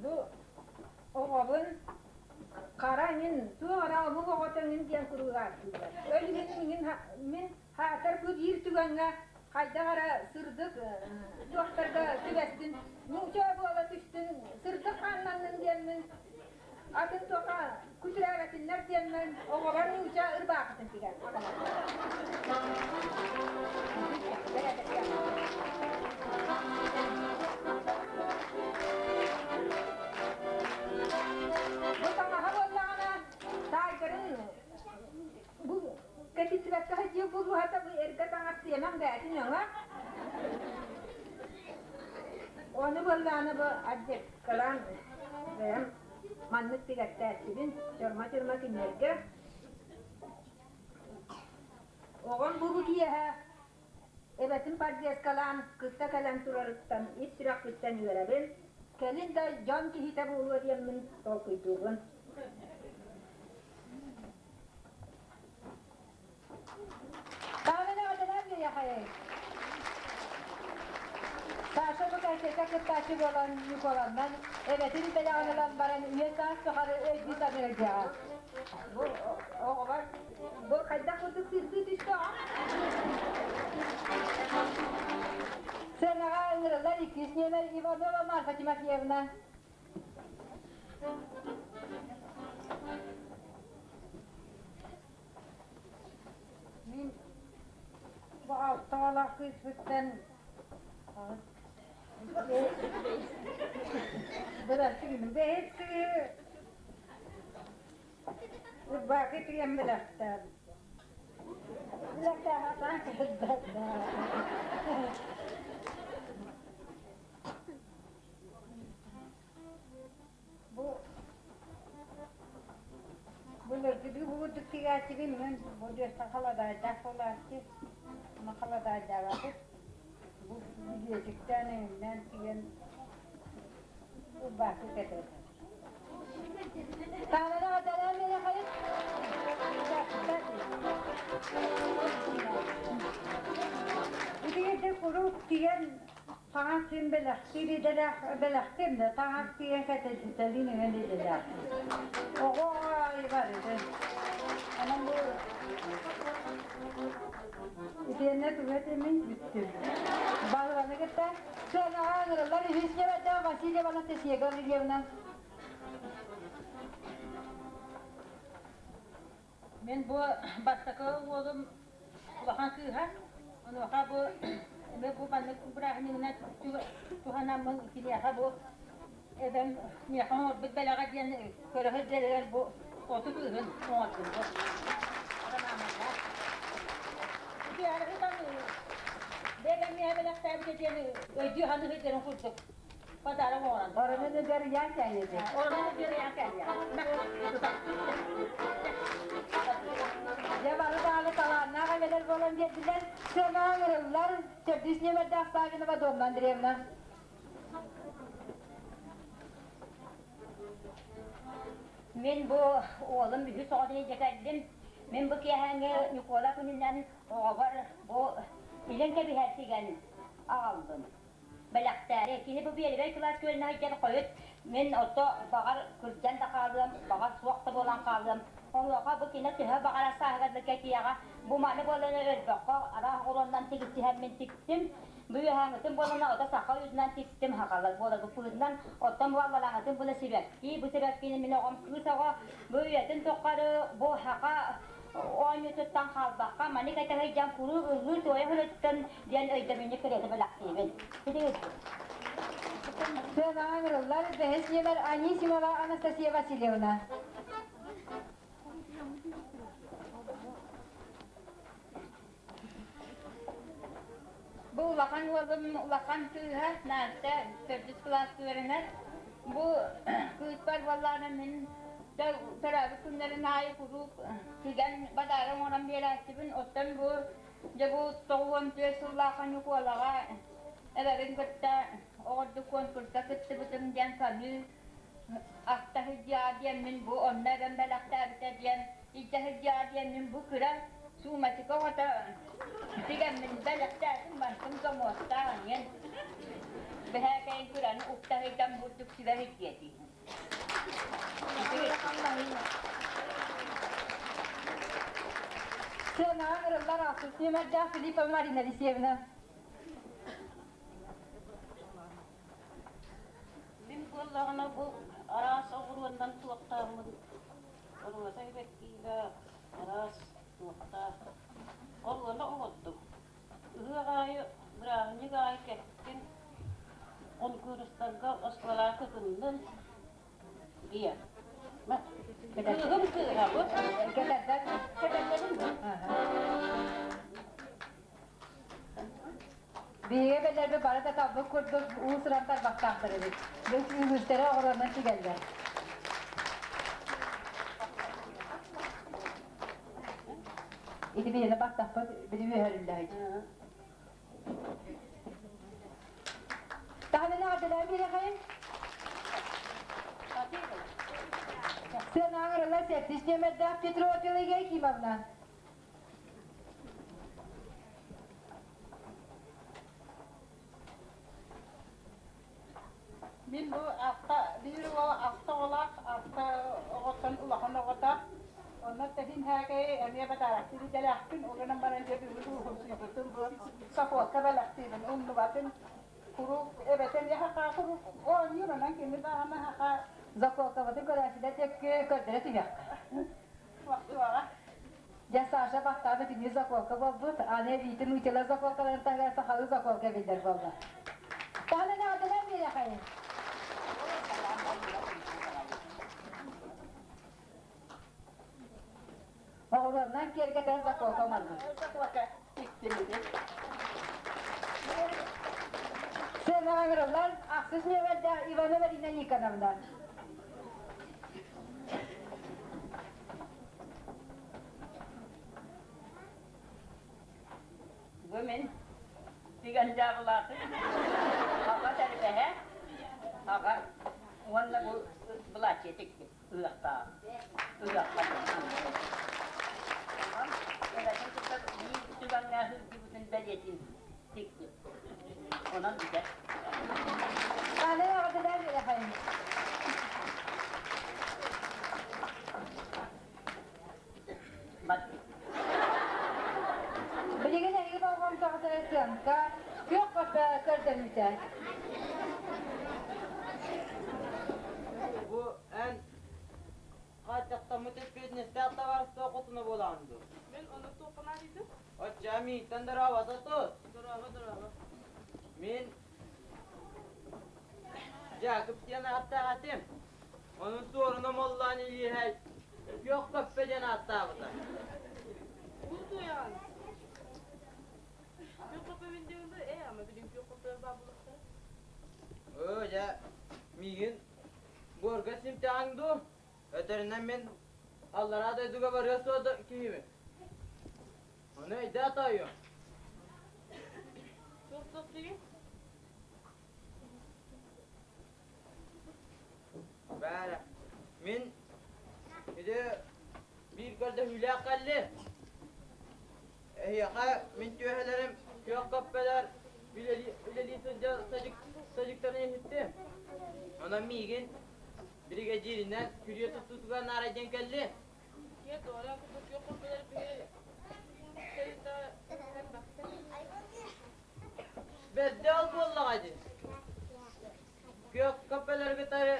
Бу оҕобун хара мин туох эрэ омук оҕото мин диэн куруук ааттыыллар. Өлүгүн мин мин Хаатар бу биир түгэҥҥэ хайдах эрэ сырдык туохтарга түбэстин, нуучча буола түстүн, сырдык хааннаннын диэммин, атын туохха күтүрээбэтиннэр диэммин, оҕобор нуучча ырбаахытын тигэн Бу таҥаһа буоллаҕына, таайдарын Бу кэтитибэккэ сылдьыы булууһата бу эргэ таҥас сиэмэҥ бэйэтин өҥө. Ону буоллаҕына бу отделкалаан бэйэм маннык тигэттээччибин чорма-чорма кинилэргэ. Оҕом бу киэһэ эбэтин поддержкалаан кытта кэлэн турарыттан ис сүрэхпиттэн үөрэбин, кэлин да дьон киһитэ буолуо диэммин толкуйдуубун. Даҕаны эҕэрдэлээн биэриэхэйэй. Саша бу кэнсиэркэ кыттааччы буолан Ньукуланнан эбэтин бэлэҕин ылан баран үйэ саас тухары өйдүү саныырдьаҕа. Бу оҕолор бу хайдах курдук сырдыы түстэ Сыанаҕа ыҥырыллар иккис нүөмэр Иванова Марфа Тимофеевна. Мин бу алтаҕалаах кыыспыттан бэһис кыыһы ырбаахы тигэн бэлэхтээбит. Бэлэхтээхатаан Бу былыргыдыы бугурдук тигээччибин мин бу дьиэттэ халадаайдаах буолааччы ма халадаайдаабаппыт бу билиэтиктээн эҥиннээн тигэн ырбаахы кэтэрдим. Таалана далаан мэлэхайыт. Итигирде куруук тигэн Таҥас син бэлэхтиир идэлээх бэлэхтиэм да таҥас тиийэн кэтэтитэлиин иҥэн идэлээх. Оҕо аайы барытын. Онон бу итиэннэ тугу этимин бүттүм. Балыганы кытта сыанаҕа ыҥырыллар үһүс ньэмэтэ Васильева Анастасия Гаврильевна. Мин бу бастакы уолум улахан кыыһа, онуоха бу эмиэ бу маннык бырааһынньыгынан туһанаммын киниэхэ бу эбэм миэхэ оҥорбут бэлэҕэ диэн көрө сылдьарыгар бу оту кыыһын оҥордум бу. Бэйэм миэхэ бэлэхтээбитэ диэн өйдүү саныы сылдьарын курдук подарок оҥорон. Оронун үгэрийээн кэлиэти. Оронун үгэрийээн кэлиэ. Дьэ бары даҕаны талааннаах эбэлэр буолан биэрдилэр. Сыанаҕа ыҥырыллар төрдүс нүөмэрдээх Савинова Домна Андреевна. Мин бу уолум үһүс оҕотун илдьэ кэллим. Мин бу киэһээҥҥи Ньукуола күнүнэн оҕобор бу илин кэбиһэр тигэн аҕаллым. Бэлэхтээри. Кини бу биэрибэй кылаас күөлүнэ сылдьан хойут мин ото баҕар кырдьан да хаалыам, баҕар суох да буолан хаалыам. Онуоха бу кини төһө баҕарар сааһыгар да кэтиэҕэ бу маны буолан өлбөххө араах оҕуруоннан тигистиһэммин тиктим. Бу үөһээҥҥитин буолана ото саха уйутунан тиктим хахалар буолар быһыытынан оттон бу алларааҥҥытын була сибэкки бу сибэккини мин оҕом кыыс оҕо бу үйэтин тухары бу саха оонньуутуттан хаалбакка маны кэтэ сылдьан куруук ыллыы туойа сырыттын диэн өйдөбүнньүк кэриэтэ бэлэхтиибин. Сыанаҕа ыҥырыллар бэһис нүөмэр Анисимова Анастасия Васильевна. Бу улахан уолум улахан кыыһа Настя төрдүс кылааска үөрэнэр. Бу кыыспар буоллаҕына мин төрөөбүт күннэрин аайы куруук тигэн бадаарым оҥорон биэрээччибин. Оттон бу дьэ бу 94 сыллаахха Ньукуолаҕа эбэбин кытта оҕордук конкурска кыттыбытым диэн саныы ахта сылдьыаҕа диэммин бу онно эбэм бэлэхтээбитэ диэн илдьэ сылдьыаҕа диэммин бу кыра суумачыка оҕото тигэммин бэлэхтээтим бантым сомуоттаах иҥэн бэһээкэйин кыраны укта сылдьан бурдук сүбэ сылдьыа Сыанаҕа ыҥырыллар ахсыс нүөмэрдээх Филиппова Марина Алексеевна. Мин буоллаҕына бу араас оҕуруоннан туохтааммын оруота эбэккиигэ араас туохтаах оруону оҥордум. Ыһыах аайы, бырааһынньык аайы кэттин, конкурстарга оскуолаҕа кытыннын диэ. Кыыһым кыыһабыт. Кэтэрдэр. Кэтэрдэбин. Биһиги эбэлэрбит бары да талбыт курдук уус-уран тарбахтаахтар эбит. Бэс үгүстэрэ оҕолорунан тигэллэр. Ити биһиэнэ баттахпыт били үөһэриллэһит. Таһынан эҕэрдэлээн биэриэхэйин. Сыанаҕа сэттис нүөмэрдээх Петрова Пелагея Ефимовна. Мин бу алта биир уол алта оҕолоох, алта оҕоттон улахан оҕото. Онно тэһин һээкэйи эмиэ батаарахтыыр идэлээхпин, ол гынан баран дьэ бүгүн ууһумсуйбутум бу сокуолка бэлэхтиибин умнубатын куруук эбэтэр яһаха куруук оонньуур онон кини даҕаны хаха Заколкабытын көрөөччүлэр диэки көрдөрө түһүөххэ. Туохтуоҕа. Дьэ Саша баттаабыт итинник заколка буолбут, аны эбиитин нууччалар заколкаларын таһыгар сахалыы заколка биллэр буолла. Таһынан эҕэрдэлээн биэриэхэйин. Оҕолорунан киэргэтэн заколка оҥорбут. Заколка тиктимити. Сыанаҕа ыҥырыллар ахсыс нүөмэрдээх Иванова Ирина Никоновна. Бу мин тигэн дьаабылаахын аҕа тэрбэһэ аҕа уонна бу былааччыйа тикпит ыһыахтаах ыһыахха эбэтин кытта биир түгэҥҥэ сылдьыбытын бэлиэтин тикпит онон бүтэр Аны эҕэрдэлээн биэрэхэйин. Билигин эһиги болҕомтоҕутугар сыаҥка күөх хоппо көрдөрүүтэ. Бу эн хааччахтаммыт эппиэтинэстээх табаарыстыба хотуна буолаҕын дуо? Мин ону туоххунаа диэтим? Оччоҕо миигиттэн дорообото тут. Дорообо, дорообо. Мин Дьаакып диэн ааттаах этим. Ону суоруна моллоон Илииһэй Күөх Көппө диэн ааттаабыта. Уу туойаҕын. Күөх Көппө мин диэн ээ, ама билим Күөх Көппөлөр баар буолуохтара. Оо, дьэ, миигин буорга симтэҕиҥ дуу? Өтөрүнэн мин аллараа дойдуга барыа суох да киһибин. Ону өйдөө тоойуом. Туох-туох диигин? Баара, мин ити биир көрдөһүүлээх кэллим. Эһиэхэ мин түөһэлэрим күөх көппөлөр үлэлии сылдьар садьыктарын иһиттим. Онон миигин биригэдьииринэн күрүө туттуутугар наарайдыан кэллим. Киэ туора курдук күөх көппөлөр биһи тэрилтэҕэ элбэхтэр. Бэрдэ ол буоллаҕа дии. Күөх көппөлөрү кытары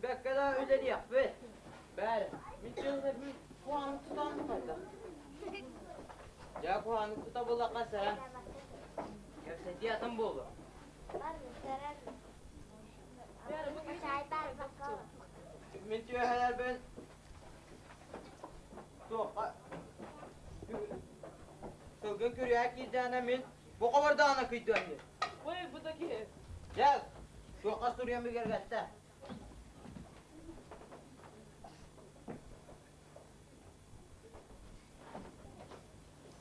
бэккэ да үлэлиэхпит. Бээр, мин чыылларбын куһаҕаны тутан хайдах? Дьэ, куһаҕаны тута буллахха сэрэн. Кэпсэтии атын буолуо. Мин түөһэлэрбин туохха сылгын күрүө киирдэҕинэ мин бу хобордооно кыйдыам диэн. Ой, бу да киһи. Дьэ, туохха суруйан бигэргэттэ.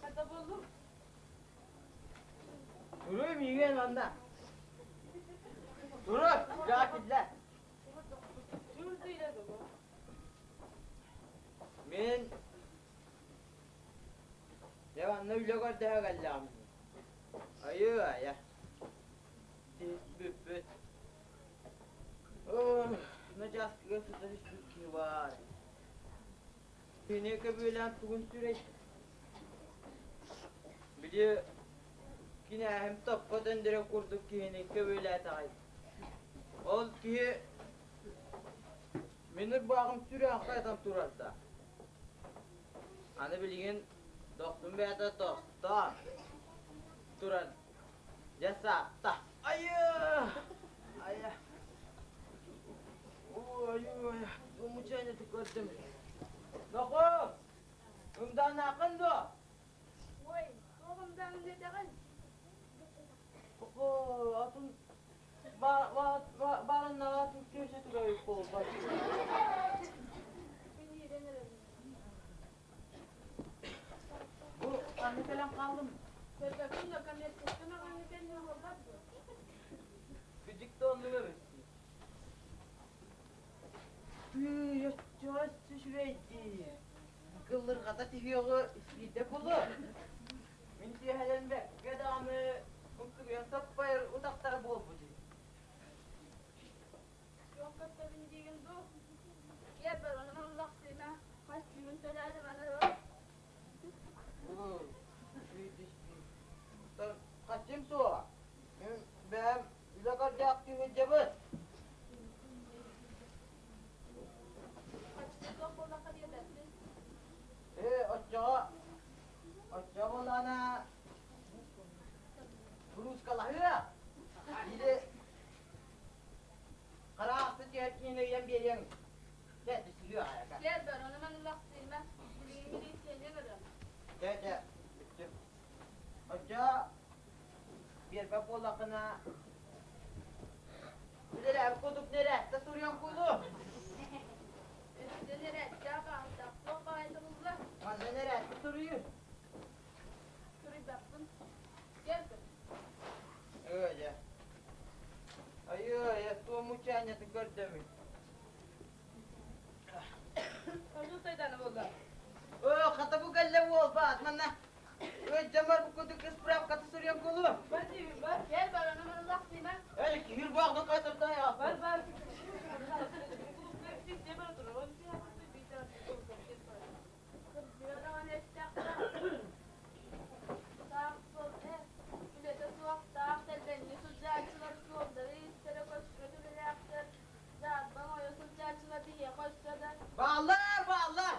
Хата буоллум. Туруй миигин манна. Туруй, дьаа киллэр. Мин дьэ манна үлэ көрдөһө кэллэҕим. Айыы айа. Бүппүт. Начааскыга сыта түспүт киһи баар. Кини көбүөлээн тугун сүрэй? Били кинээһим топпот өндөрө курдук киһини көбүөлээтэҕэй. Ол киһи мин ырбааҕым сүрэҕин хайатан турарда. Аны билигин дохсун бэйэтэ тостон туран дьэ саатта. Айыы! Айа! Ой, ой, мучение көрдүм. Нохоо! Ымданааххын дуо? Ой, туох ымдаанын диэтэҕин? Атын баарыннаҕатын күөсэ тугай буолбат. Мин иирэн эрэбин. хааллым. Көрбөппүн да коммерческай маҕаһыыҥҥа кэннэ буолбат дуо? Күдьүк да оннук эбит. Тыый, оччоҕо үчүгэй дии. Кыллырҕата түһүөҕү испиирдэ кулу. Мин түөһэлэн бэккэ даҕаны умсугуйан саппайар утахтара буолбут үһү. Туох көрдөбүн диигин дуу? Киэр баронум ыллахсыына, хас түүн төлөөнү манарым. Хаччым суоҕа. Мин бэйэм үлэ көрдөөх түһүлдьэбит. Хаччыта суох буоллахха биэрбэппин. Ээ, оччоҕо, оччоҕо буоллаҕына куруускалаһыа. Или хараахсы түһэр киһини ыйан биэриэҥ. Дьэ, түсүһүө аайака. Киэр бар, ону маны ыллахсыйма. Билигин милицияньа көрөм. Дьэ, дьэ, бүттүм. Оччо биэрбэт буоллаххына, үлэлээбит курдук нэрээттэ суруйан кулу. Өссө нэрээттэ баҕардаах туох баҕайыта булла? Манна нэрээттэ суруйуу. Суруйбаппын. Кэл көр. Өө, дьэ. Айыы, туом мучаанньатын көрдөмүй. Хойуу сайданы буолла. Өө, хата бу кэллэ уолбаат, манна Ыалдьамар бу курдук справката суруйан кулу. Бар диибин, бар. Кэл бар, аны мырыллахсыйма. Эй, киһир буоҕдун кайтарда Бар, бар. Үлэтэ суохтаах, тэлбэҥҥэ сылдьааччылар суоллары-иистэрэ көстүбэт үлэлээхтэр, дьаарбаҥ ойо сылдьааччылар биһиэхэ өссө да Бааллар, бааллар!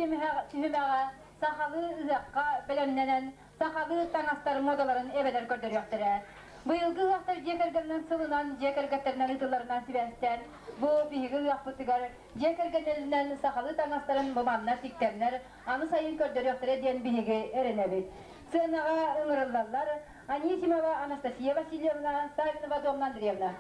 түһүмэҕэ сахалыы ыһыахха бэлэмнэнэн сахалыы таҥастар муодаларын эбэлэр көрдөрүөхтэрэ. Быйылгы ыһыахтар дьиэ кэргэнинэн сылынан дьиэ кэргэттэринэн ыытылларынан сибээстээн бу биһиги ыһыахпытыгар дьиэ кэргэннэринэн сахалыы таҥастарын бу манна тиктэннэр аны сайын көрдөрүөхтэрэ диэн биһиги эрэнэбит. Сыанаҕа ыҥырыллаллар Анисимова Анастасия Васильевна, Савинова Домна Андреевна.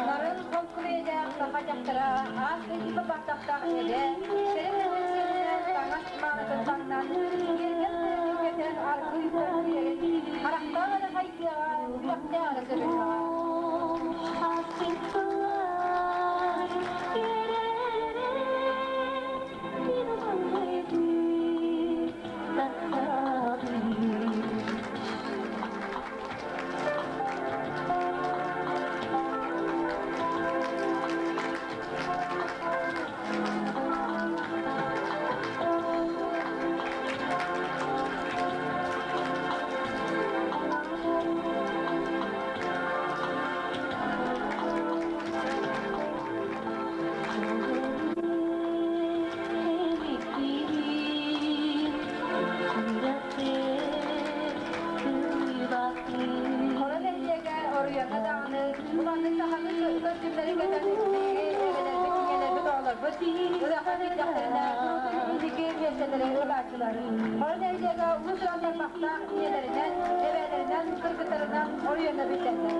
Нарын холкулейлээх саха дьахтара аас дойдуга баттахтаах эбэ, кэрэ сиэнинэн таҥас маанытын таҥнан, киэргэл кэтэн аргыый көрдүөрүн, харахтаах эрэ хайгыаҕа, сүрэхтээх эрэ сөбүлүөҕэ. Хоро нэһилиэгэ Оруйаҥҥа даҕаны уланнык сахалыы көстүүмнэри кэтэн биһиги эбэлэрбит, ийэлэрбит, оҕолорбут ыһыахха киирдэхтэринэ куруутун инники миэстэлэри ылааччылар. Хоро нэһилиэгэ уус-уран тарбахтаах ийэлэринэн, эбээлэринэн, кыргыттарынан Оруйаҥҥа биллэллэр.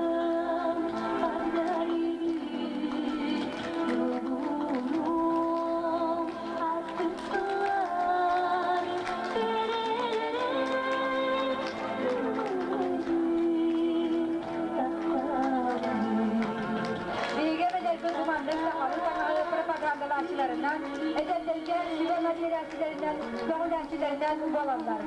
Биһиги эбэлэрбит бу маннык сахалыы таҥаһы пропагандалааччыларынан, эдэрдэргэ сүбэ биэрээччилэринэн, көҕүлээччилэринэн буолаллар.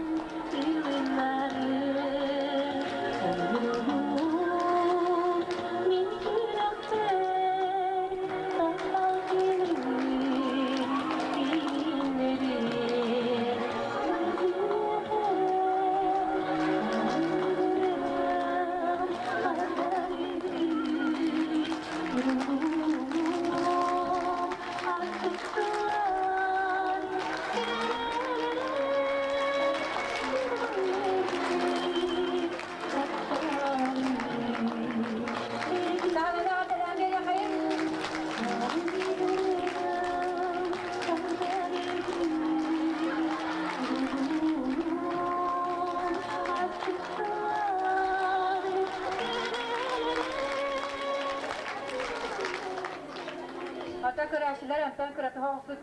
Ата көрөөччүлэр онтон кырата оҕуспут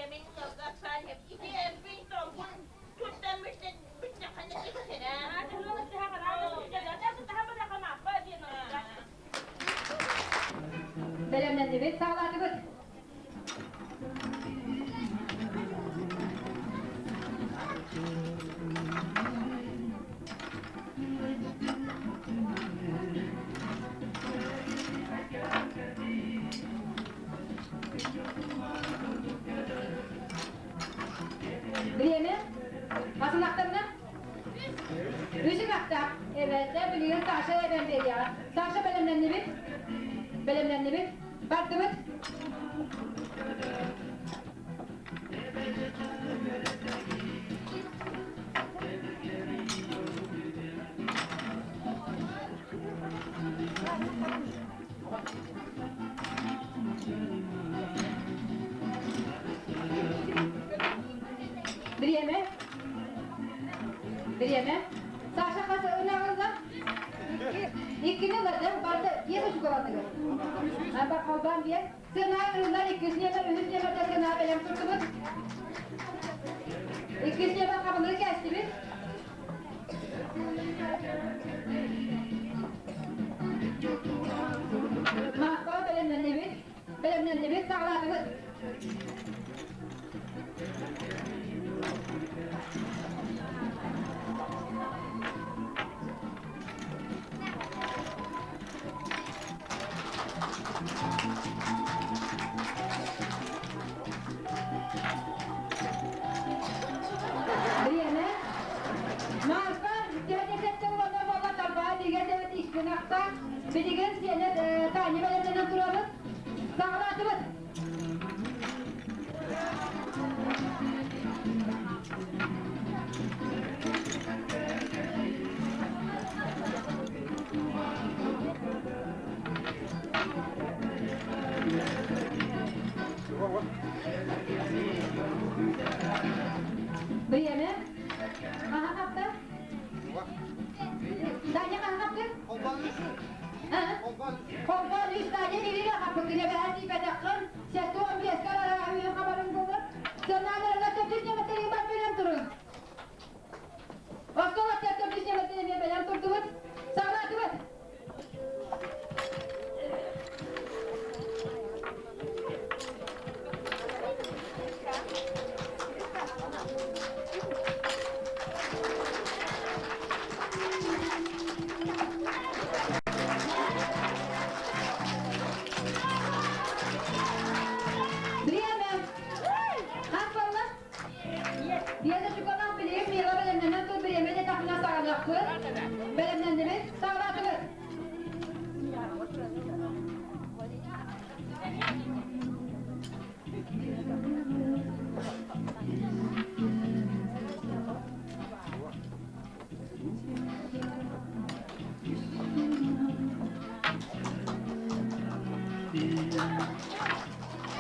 Дьэ мин ыалга саан ити эмпин томпун туттан бүттэххинэ тиксэрэ. Бэлэмнэннибит, саҕалаатыбыт. Бириэмэ Хасынахтарына? Үс ынахтаах. Эбэтэ билигин Саша эбэн биэриэҕэ. Саша бэлэмнэннибит? Бэлэмнэннибит? Бардыбыт? Бириэмэ. Бириэмэ. Саша хас ынаҕылла? Иккини ылады. Барда биэс очукаланыгы. Бар холбоон биэс. Сына ыллар иккис ньэмэ, үһүс ньэмэтэ сына бэлэм турдубут. Иккис ньэмэ хабылыы кээстибит. Мааппа бэлэмнэннибит. Бэлэмнэннибит, саҕалаатыбыт. Бириэмэ Марфа дядя уонна буолла тарбаа бигэ дэбит иккинахта билигин сиэнэ Таня бэлэмнэнэн турабыт саҕалаатыбыт. Бириэмэ Хаһа хапта? Таня хаһа хапты? Холбоон үс Таня илиилэ хаппыккын эбэһэ тиийбэтэххин, сетуон биэскэ барара үйүн хабарын буолар. Сыанааларына төптүс ньэмэтэрин бар бэлэм турун. Оскуола төптүс ньэмэтэрин эмиэ бэлэм турдубут. Саҕалаатыбыт. Время! Хас буолла? Биэс очукалаах билигин Мила бэлэмнэнэн тур бириэмэ диэтэхпинэ саҕалыахпыт. Бэлэмнэннибит, саҕалаатыбыт.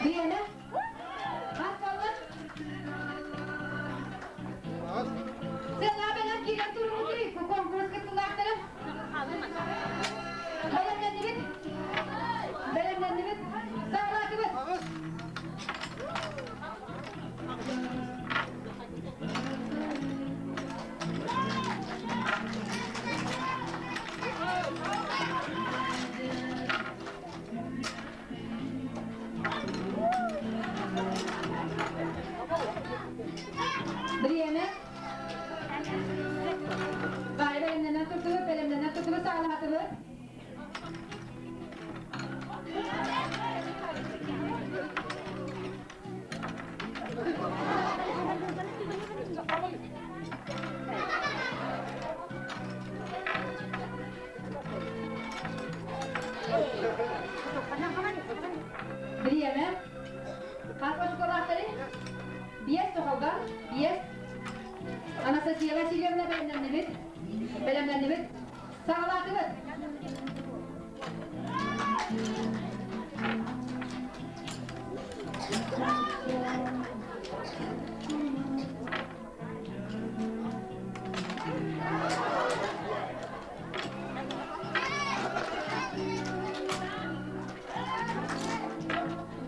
Бириэмэ? Хас буолла? Сыанаабынан киирэн туругутуй, конкурс кыттыылаахтарын. Бэлэмнэннибит? Бэлэмнэннибит? Саҕалаатыбыт? Бириэмэ. Баай бэлэмнэнэн турдубут, бэлэмнэнэн турдубут, саҕалаатыбыт. Бириэмэ. Хас очукалаахтарый? Биэс тоҕолга. Биэс. Анастасия Васильевна бэлэмнэннибит. Бэлэмнэннибит. Саҕалаатыбыт.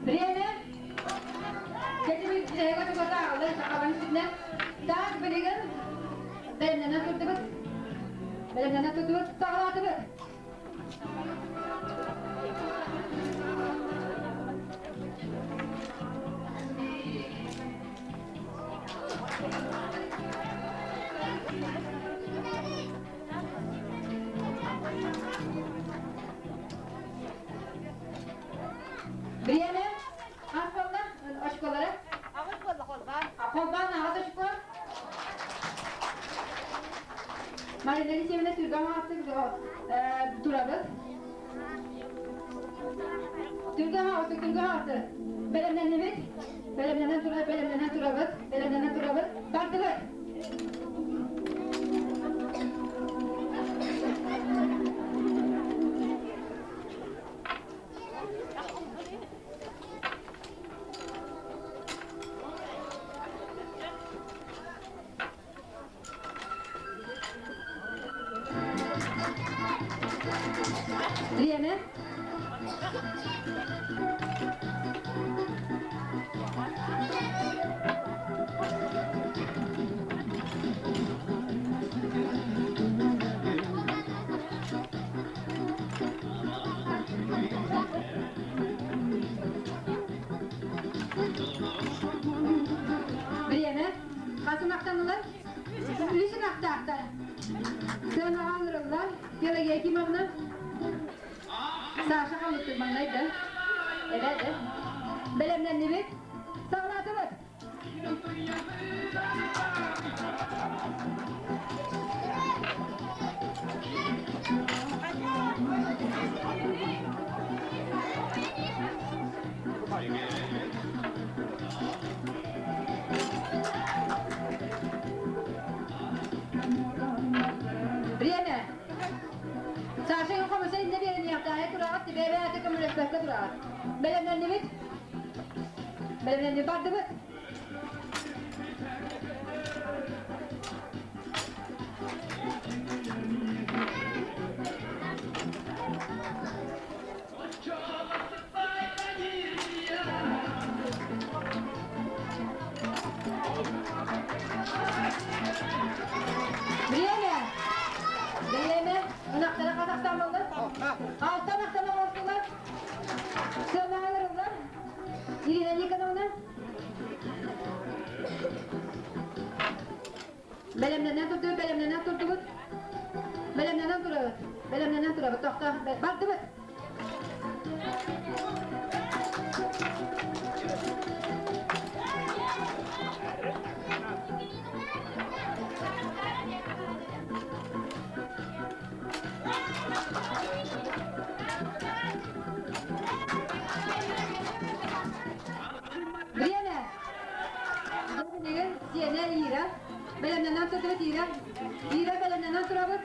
Время. Бүтэһик очукуота аҕалар сахаларын сүннэ. Так, билигин бэлэмнэнэн турдубут. Бэлэмнэнэн турдубут, саҕалаатыбыт. Бириэмэ хас буолла очколары? Аҕыс буолла холбоон. Холбоон аҕыс очко. Марина Алексеевна түргэн аҕастык турабыт. Түргэн аҕастык, түргэн аҕастык. Бэлэмнэннибит. Бэлэмнэнэн тура, бэлэмнэнэн турабыт. Бэлэмнэнэн турабыт. Бардыбыт. Время. Время. Хас ынахтанылар? Үс ынахтаахтар. Сыанаҕа ыҥырыллар. Пелагея Кимовна. Саша халыттыр маҥнай да. Эбэ да. Бэлэмнэннибит. Саҕалаатыбыт. Время. Саша хомуса инне биэриниэхтээхи тураҕыт, тибээбэ көмөлөспөккө тураҕыт. Бэлэмнэннибит? Бэлэмнэннибит бардыбыт? Время! Время! Ынахтара хатахтан боллар. Алтан ынахтан оҥостулар. Сыанаҕа Ирина Никоновна. Бэлэмнэнэн турдубут, бэлэмнэнэн турдубут. Бэлэмнэнэн турабыт. Бэлэмнэнэн турабыт. Тохто. Бардыбыт. Время! Билигин сиэнэ Ира. Бэлэмнэнэн турдубут Ира. Ира бэлэмнэнэн турабыт.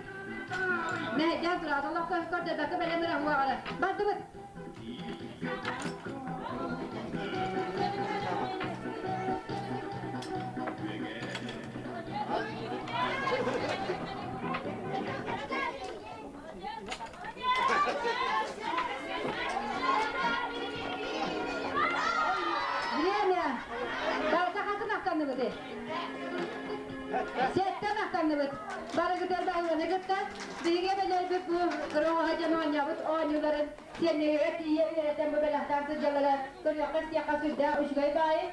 Мэһэйдээн турабыт. Олоххо көрдөрбөккө бэлэм эрэ уоҕара. Бардыбыт! Время! Барыта хатын ахтанныбыт. Сэттэн ахтанныбыт. Барыгытар баһыланы кытта биһиги эбэлэрбит бу кыра дьон оонньообут оонньууларын сиэннэригэр тиийэ үөрэтэн бу бэлэхтээн сылдьаллара көрүөххэ истиэххэ сүрдээх үчүгэй баайы.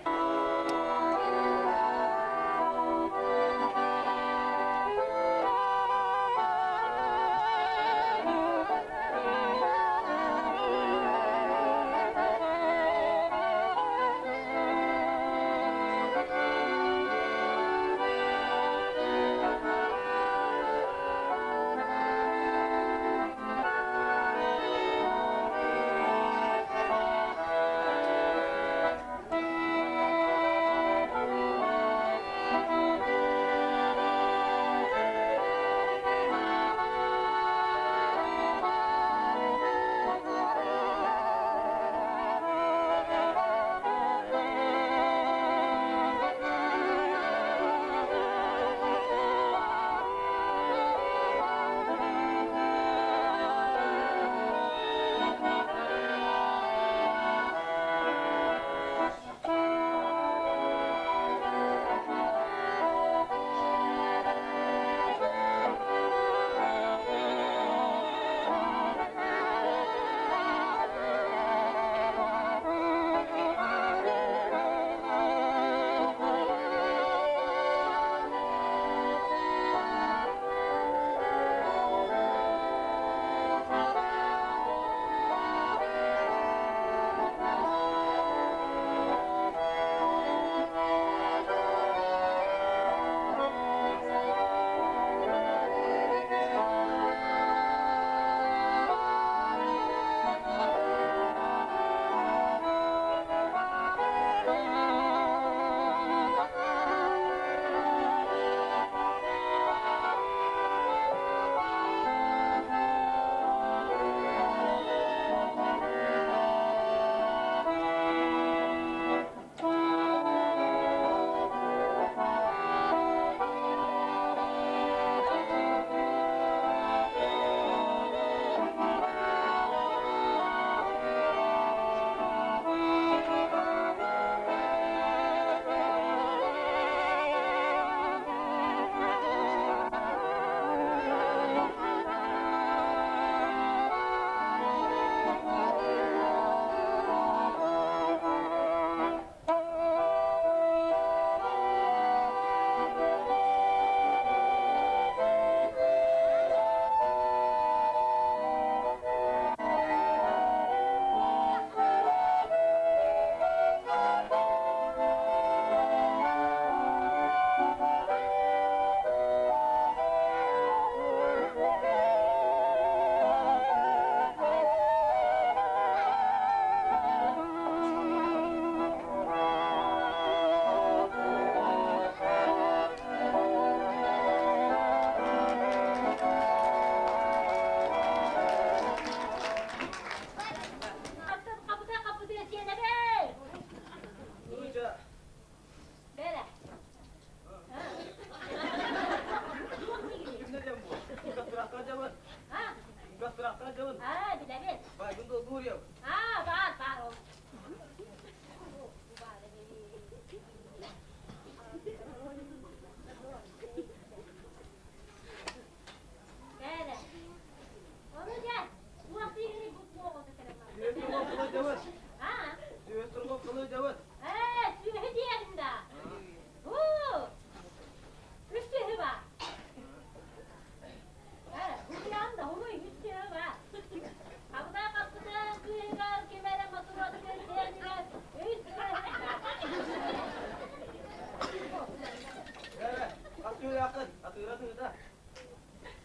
Атыыта.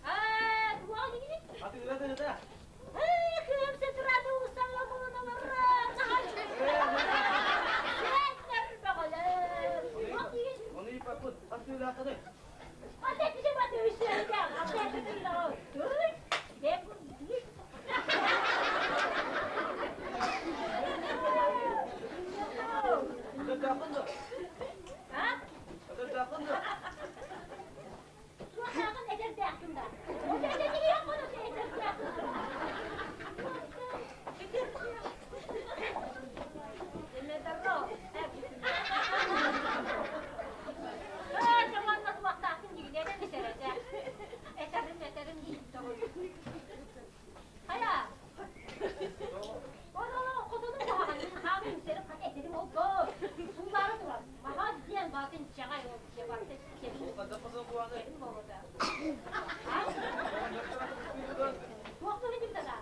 Аа, туох дигини? Атыыта, атыыта. Ээ, кыымсы турады усталла булун олорро. Сиэннэр бөҕөлөр. Туох дигин? Оны иппаппыт. Атыылааххыный? Ата киһи баты үсүөтэ. Ата киһи Туй. Бэм Атыылааххын дуо? А? Атыылааххын дуо? Туохтааҕын эдэрдээхпин да. Ол эдэрдиэх ону эдэрдээхпин. Ээ, туохтаахпын дигинэн этэрэтэ. Этэрим, этэрим Хайа? Ол хотону куһаҕанын хаамын үсэрим хата этэрим ол боо. Суулаары турар. Маха диэн баатын чаҕай ол дьэ барта кэбин. Кэбин болода. Туох быһыдым да?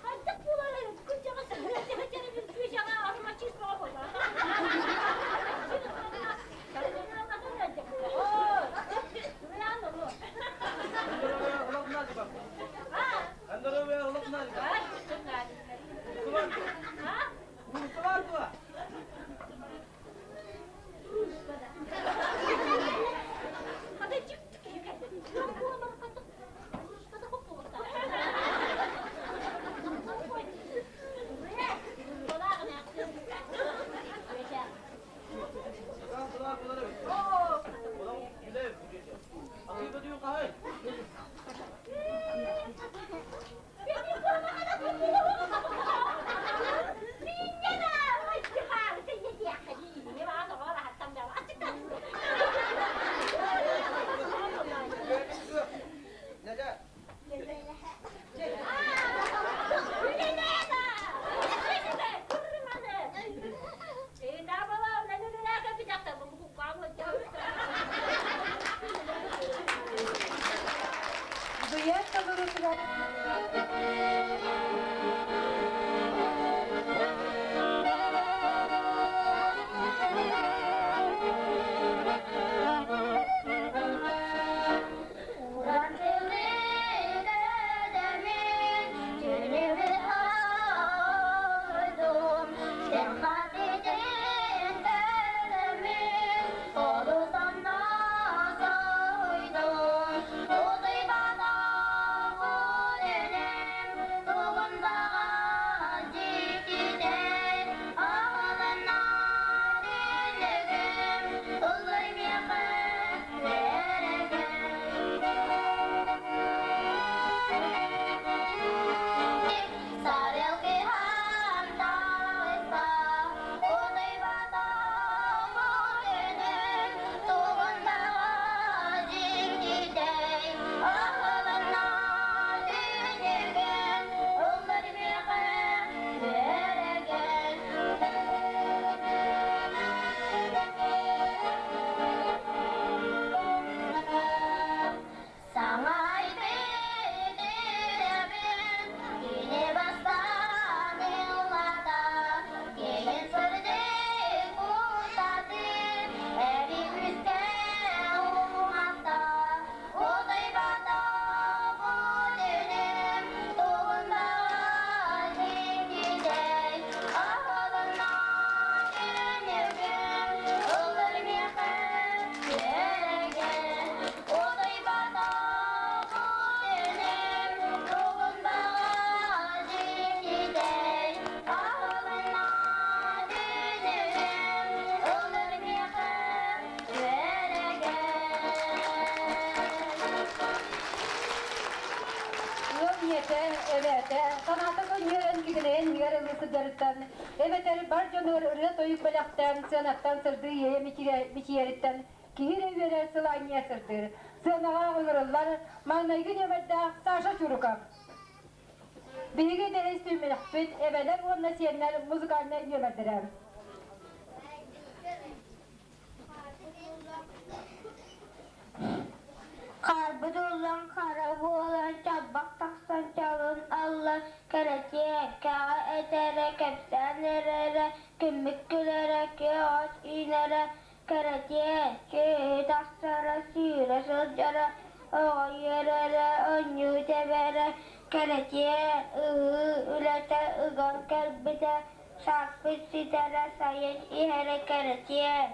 Хайдах буолар күнчэҕэ сыһыра күнчэҕэ армачыыс бөҕө буолла. Дуэт толоруутугар Ыал ийэтэ, эбээтэ, санаата көнньүөрэн кигинэйэн иһигэр ылыы сылдьарыттан, эбэтэр бар дьонугар ырыа-тойук бэлэхтээн сыанаттан сырдыы иэйэ мичийэриттэн киһи эрэ үөрэр сылаанньыйа сырдыыр. Сыанаҕа ыҥырыллар маҥнайгы нүөмэрдээх Саша Чуруков. Биһиги дэһис түммэтэхпит эбэлэр уонна сиэннэр музыкальнай нүөмэрдэрэ. Харбыт ыллан хара буолан, чалбах тахсан чалын аллан, кэрэтиэ, кэҕэ этэрэ, кэпсээн эрэрэ, күммүт күлэрэ, күөх от үүнэрэ, Кэрэтиэн, сүөһү тахсара, сүүрэ сылдьара, оҕо үөрэрэ, оонньуу тэбэрэ, кэрэтиэн, ыһыы үлэтэ ыган кэлбитэ, сааппыт ситэрэ, сайын иһэрэ кэрэтиэн.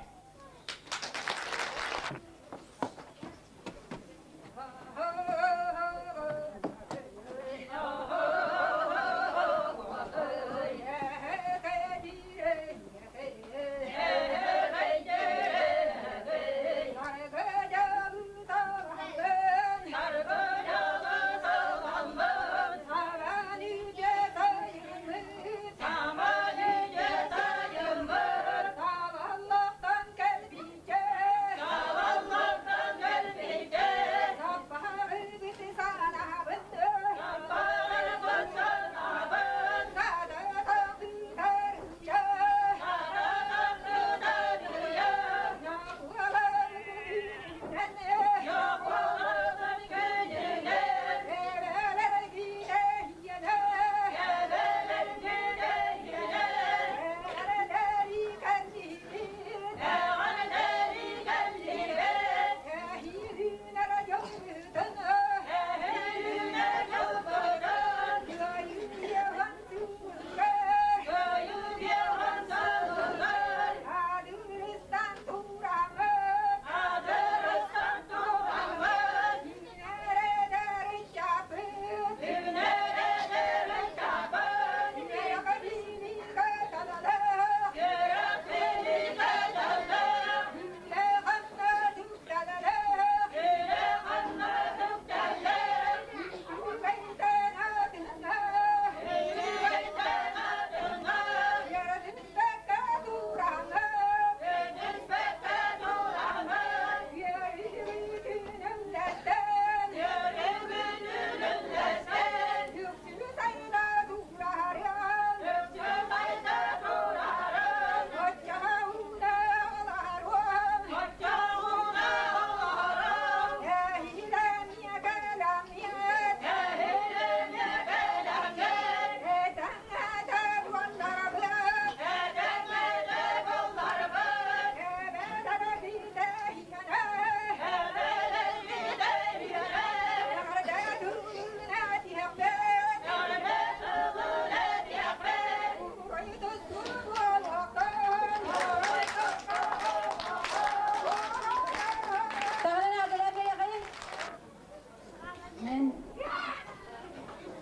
Мин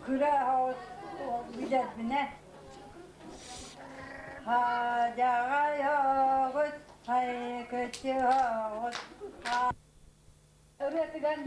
кыра оҕус билэрбинэ Хаадьаҕай оҕус, хайыкыччы оҕус ырыатыгар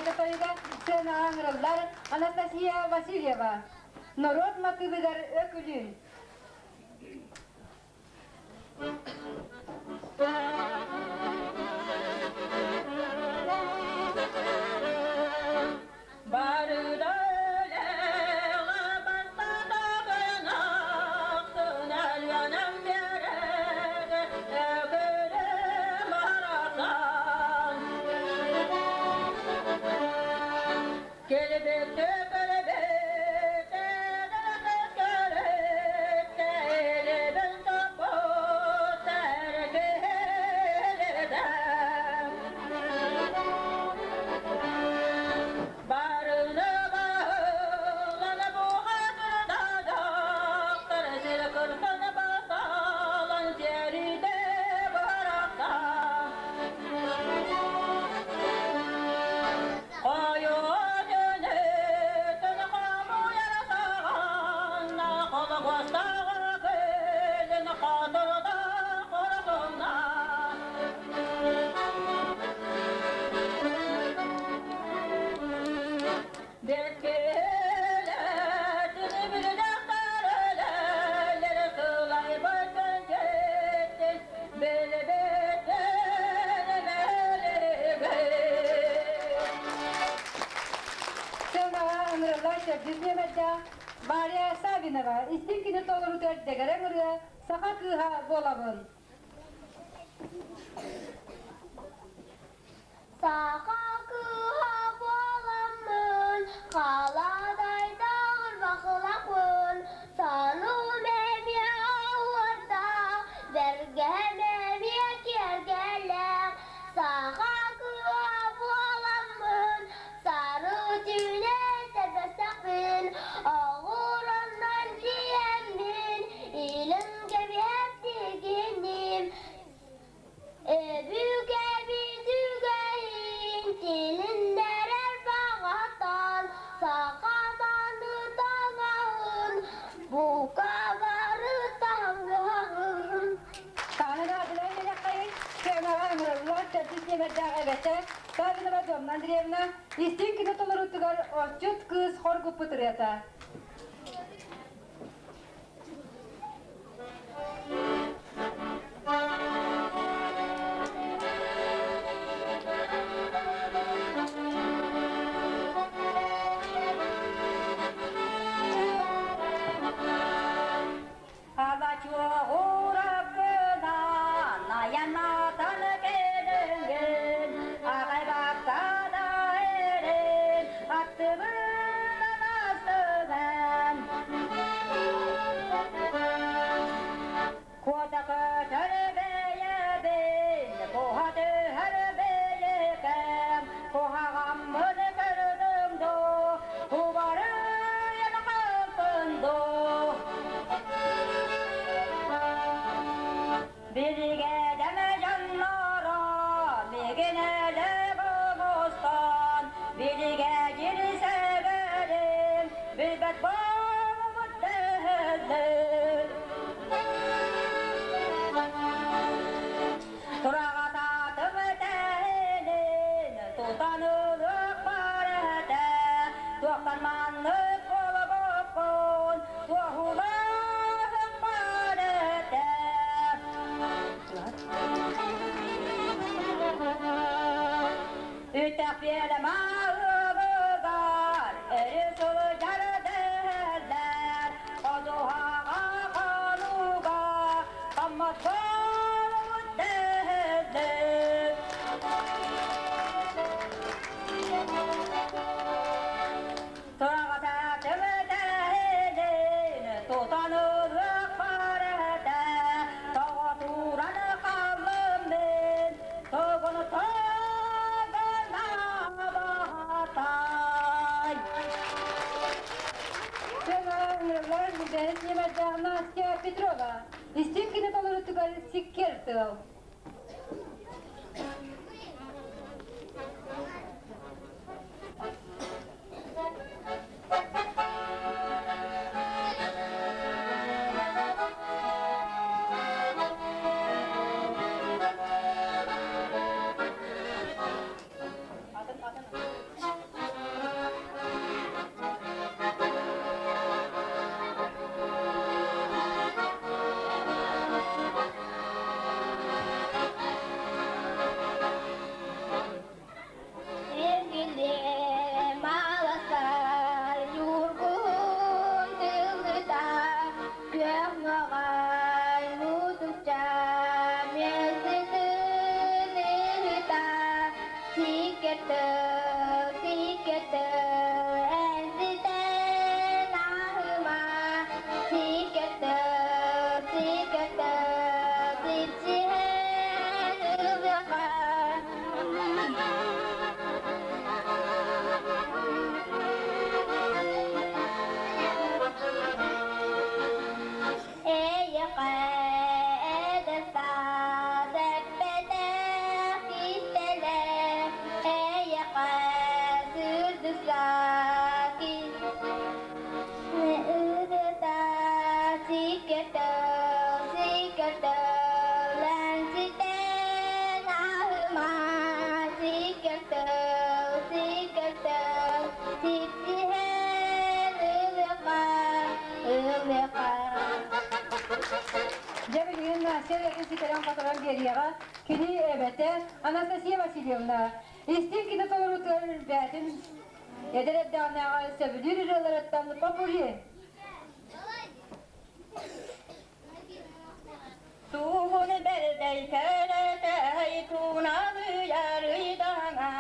эҕэрдэ тойуга сыанаҕа ыҥырыллар Анастасия Васильева. Норуот матыыбыгар өкүлүүн. Варя Савинова истиҥ кини толорутугар дэгэрэҥ ырыа саха кыыһа буолабын. Саха кыыһа буоламмын, халадайдааҕыр бахылаппын, сонум эмиэ оһуордаах, бэргэһэм эмиэ киэргэллээх. Саха кыыһа буоламмын, сары түүнэ тэбэсэхпин, оҕуроннон тиийэммин, илин кэбиһэр тигиним. Өбүгэбит үгэһин тилиннэрэр баҕатан, саха маны таҥаһын бука бары таҥаһын. Таһынаатылар мэлэххэйин сыанаҕа ыҥырыллар төрдүс нүөмэрдээх эбэтэ Савинова Домна Андреевна истиҥ кини толоруутугар отчут кыыс хоргуппут ырыата. Биригээдэм дьонноро мигинэлэ оҥостон, биригээдьир сэбэрим билбэт буолбут дэһэллэр. Тураҕатаатым тэһинин, тутан ылыах баар этэ, туохтан маннык буолбуккун туоһулаһыах баар этэ. Үтэхпиэлэм аһылыгар эри сылдьар дэһэллэр, ходуһаҕа хонууга хаммат буолбут дэһэллэр. Тураҕатаатым тэһилин, тутан ылыах баар этэ, тоҕо тууран хааллым мин, тугун тугунаабатай. Сыаналар Бүтэһик ньымардаах Настя Петрова истиҥ кини толорутугар сиккиэр тыал. Настя үлэтин ситэрэн-хоторон биэриэҕэ кини эбэтэ Анастасия Васильевна. Истиҥ кини толоруутугар бээтин эдэр эрдэҕинээҕи сөбүлүүр ырыаларыттан попури. Туһун бэрдэй кэрэтэй туналыйарыйдаҥа,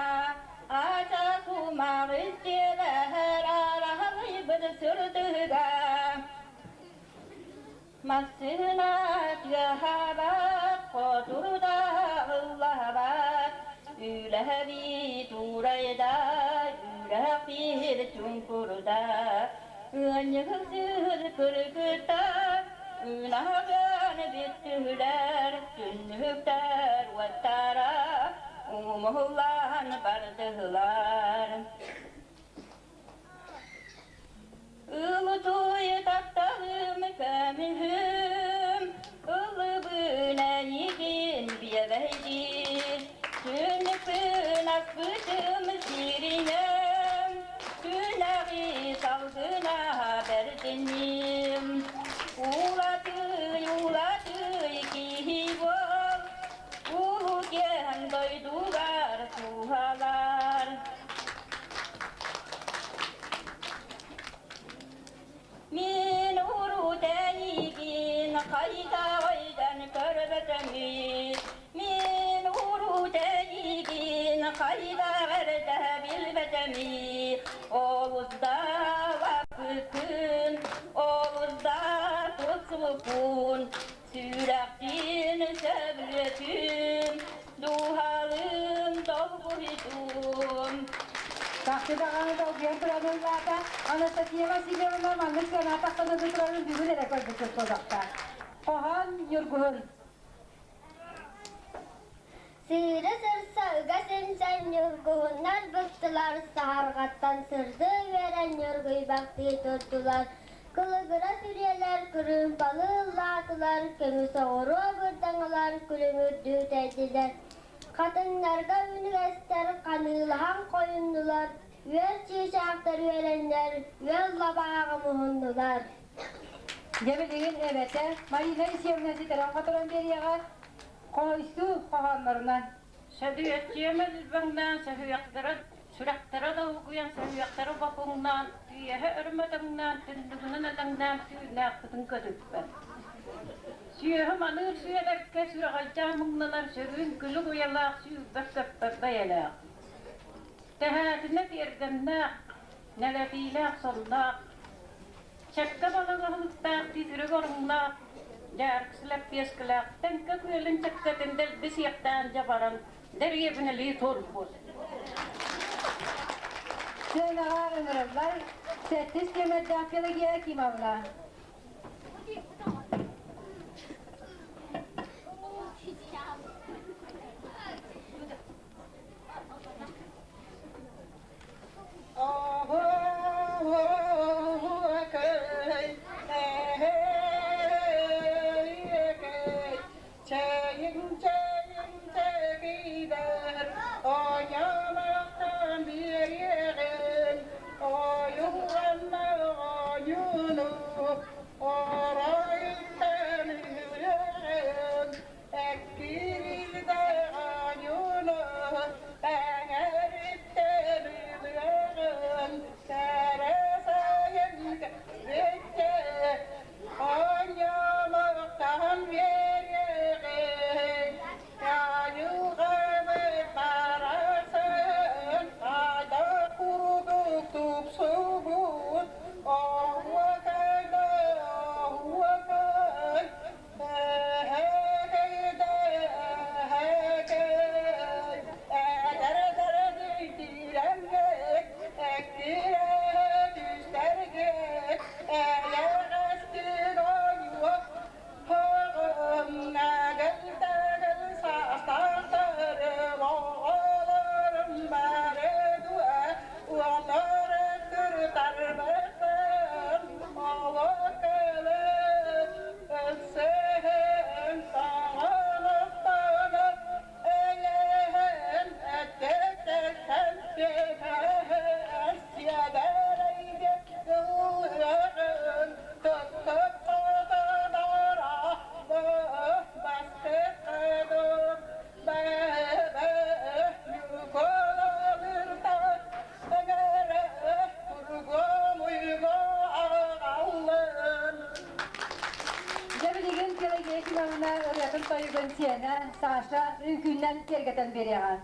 ача кумаҕы сиэбэһэр араһалыйбыт сырдыга. Массыына тыаһаабат, хотурда ыллаабат, үлэһэбит уурайда, үрэхпит чуҥкурда, ыанньык сыыр кыргыттар, ынаҕын бүттүлэр, түннүктэр уоттара умуллан бардылар. Ылытуй тапталым көмүһүм, ылыбын эйигин биэбэйдии, түннүкпүн аспытым сиринэн, күнэҕи салгына бэрдиним. Улатый, улатый киһи буол, улуу киэҥ дойдугар туһалар. Мин урут эйигин хайда ойдан көрбөтөмүй, Мин урут эйигин хайда эрдэ билбэтэмий, Олус да лаппыккын, олус да тупсубуккун, Сүрэхтиин сөбүлүөтүм, дууһалыын долгуйдум. Чахчы даҕаны долгуйан туран ыллаата. Анастасия Васильевна маннык сыанаатаххына турарын бүгүн эрэ көрбүппүт буолуохтаах. Хоһоон Ньургуһун. Сыыры сырса ыга симсэн ньургуһуннар быстылар, саһарҕаттан сырдыы үөрэн ньургуйбахтыы турдулар. Кылыгырас үрүйэлэр кырыымпалыы ыллаатылар, көмүс оҕуруо бырдаҥалар күлүмүрдүү тэйдилэр. Хатыҥнарга үнүгэстэр ханыылаһан хойуннулар, үөр чыычаахтар үөрэннэр, үөл лабааҕа муһуннулар. Дьэ билигин эбэтэ Марина Исевна ситэрэн-хоторон биэриэҕэ хоһуйсуу хоһооннорунан. Сөдүөччүйэм өлбөҥнөөн сөһүөхтэрэ сүрэхтэрэ долгуйан сөһүөхтэрэ бокуҥнаан түөһэ өрмөтөҥнөөн түннүгүнэн элэҥнээн түүннээхпитин көтүппэт. Сүөһү маныыр сүөлэргэ сүрэҕэлдьээн муҥнанар сөрүүн күлүк уйалаах сүүрбэт-көппөт бэйэлээх. Тэһээтинэ тиэргэннээх, нэлэтиилээх сонноох, чэккэ балыгыһылыктаах титирик оруҥнаах, дьааркыс лэппиэскэлээх Тэҥкэ күөлүн чэккэтин дэлби сиэхтээн дьабаран дэриэбинэлии турбут. Сыанаҕа ыҥырыллар сэттис нүөмэрдээх Пелагея Акимовна. тойугун сиэнэ Саша үҥкүүнэн киэргэтэн биэриэҕэ.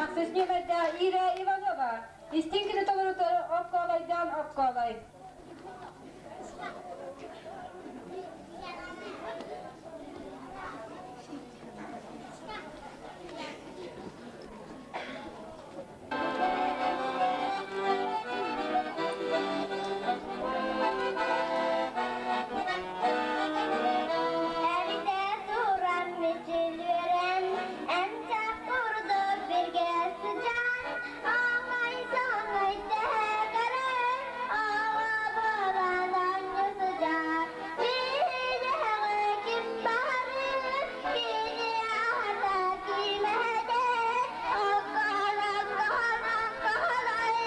Ахсыс нүөмэрдээх Ира Иванова истиҥ кини толорутар оккоолойдоон оккоолой. Эрдэ туран мичил үөрэн, эмчэх курдук биргэ сыдьаан, оҥой-соҥой тэһэ көрөн, оҕо буолан оонньуу сыдьаан. Биһиги ким баҕарыр, кини аһата ким эһэтэ, оккоһон, оккоһон, оккоһолой,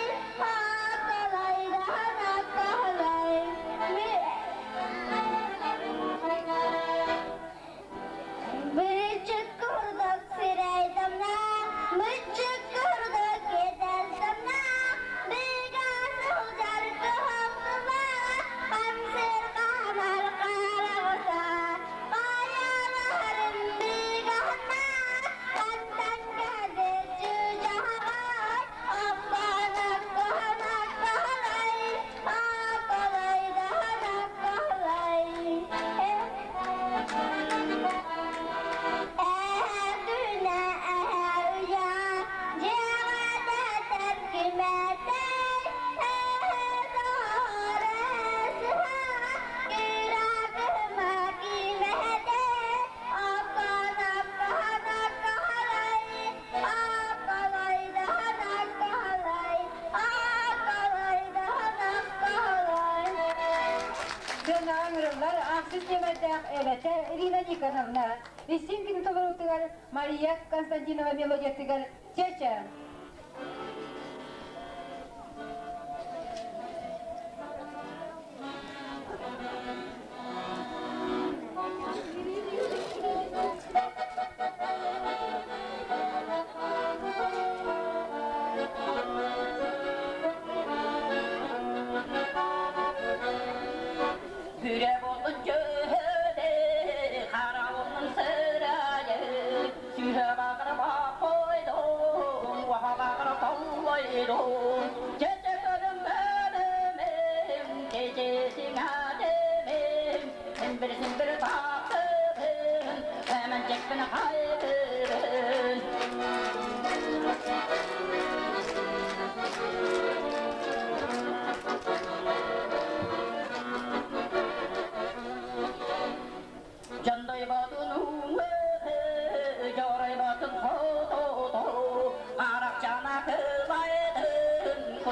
окколойдоһон, оккоһолой. Бүрүчүк курдук сирэйдэмнэ, мүччүк курдук киэдэлдэмнэ, бигэ сылдьар кыһалҕыла, хамсыр хаамар хараҕыта, хайаларын бигэһинэ, хантан кэлбит чүчэҕэй, аппан аккаһан аккаһалай, аккалайдаһан аккаһалай. Эһэ күнэ эһэ уйа, дьиэҕэ тэтэр кимэтэй, эһэ доҕор эһэ сыһа, кыра кыма кимэтэй, аккан аккаһан аккаһалай, аккалайдаһан аккаһалай, аккалайдаһан аккаһалай. Сыанаҕа ахсыс нүөмэрдээх эбэтэ Ирина Никоновна, истиҥ кини толоруутугар Мария Константинова мелодиятыгар Чеча. Бүрэ болун дьөһөле, хара болун сырайы, сүүһэ баҕара бақойдон, уаха баҕара толлойдон, чече көрүм бөлүмем, кече сиңадемем, симбир симбир таптыбын, hemen чекпин хайдырын.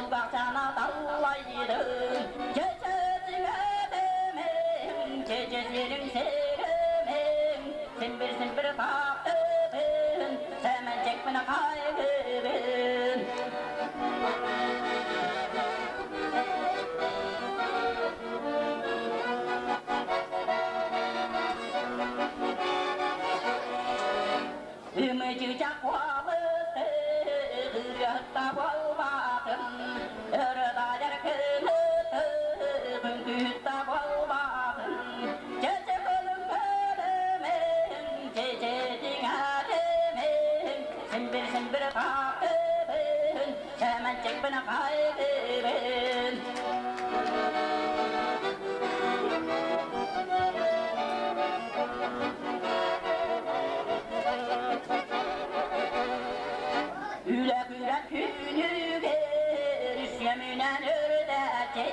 Кулгахчана таллайдым, Чечетиңетемем, чечесерим серемем, Симбир-симбир таптыбын, Сәмәнчекпин кайгыбын. Үмүчүчак куалысты, ырыатта буолбатын, ырытадар кымыты, күнкүтта буолбатын. Чече көлүм көлүмүн, чечетиң атымын, симбир-симбир таптыбын, сэмэнчикпин кайгыбын. Үлэ-күрэн күнүгэр үсүөмүнэн үрдээчи,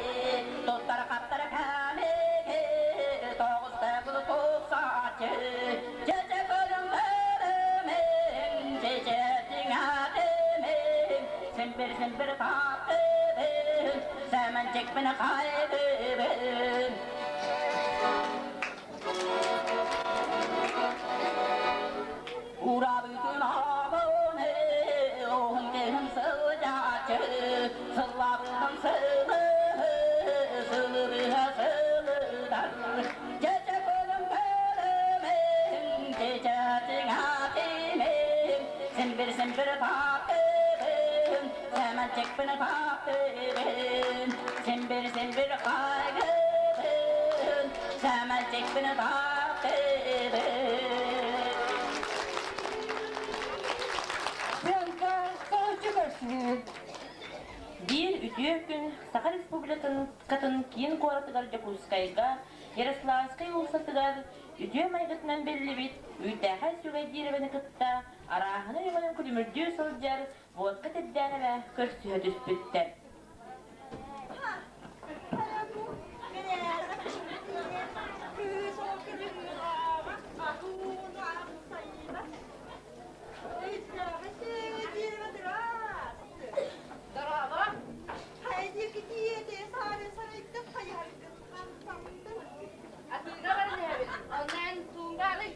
туттар-хаптар кэмигэр тоҕустагыл тупсааччы. Чече көлүм көлүмүн, чечетиң атымын, симбир-симбир таптыбын, сэмэнчикпин кайгыбын. Урабытын абыны, оһун сылдьааччы, сыллабытын сылы, сылыбыһа сылыдар. Чече көлүм көлүмүн, чечетиң атымын, симбир-симбир таптыбын, сэмэнчикпин таптыбын, симбир-симбир кайгыбын, сэмэнчикпин таптыбын. Биир үтүө күн Саха Республикатын киин куоратыгар Дьокуускайга Ярославскай уулуссатыгар үтүө майгытынан биллибит Үүттээхэй Сүгэйдиирэбэни кытта арааһына өҥөнөн күлүмүрдүү сылдьар водка тирдээнэбэ көрсүһэ түспүттэр. Атыыга баран иһэбит. Онно эн суунга арый.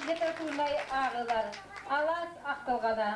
литературнай ааҕыылар. Алаас ахтылҕана.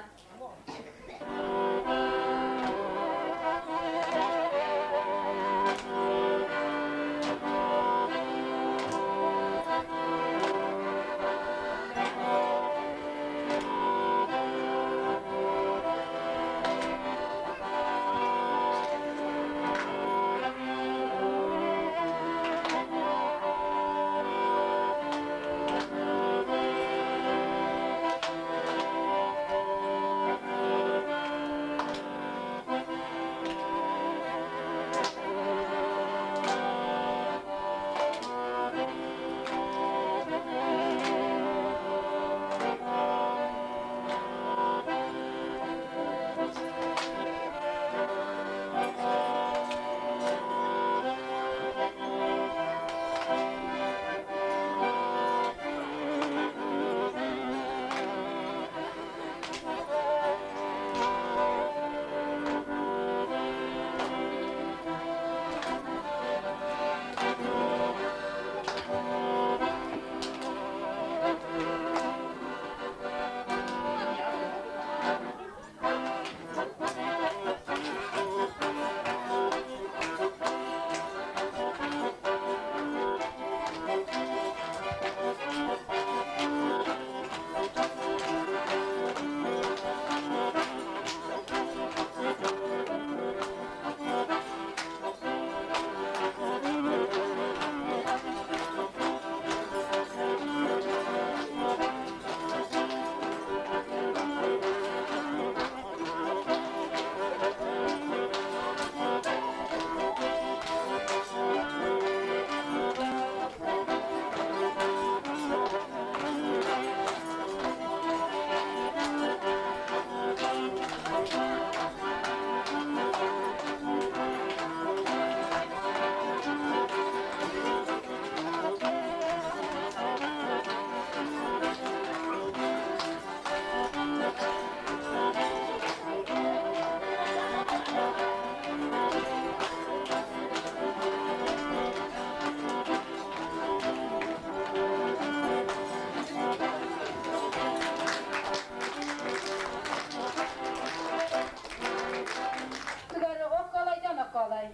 Окколайдан окколай.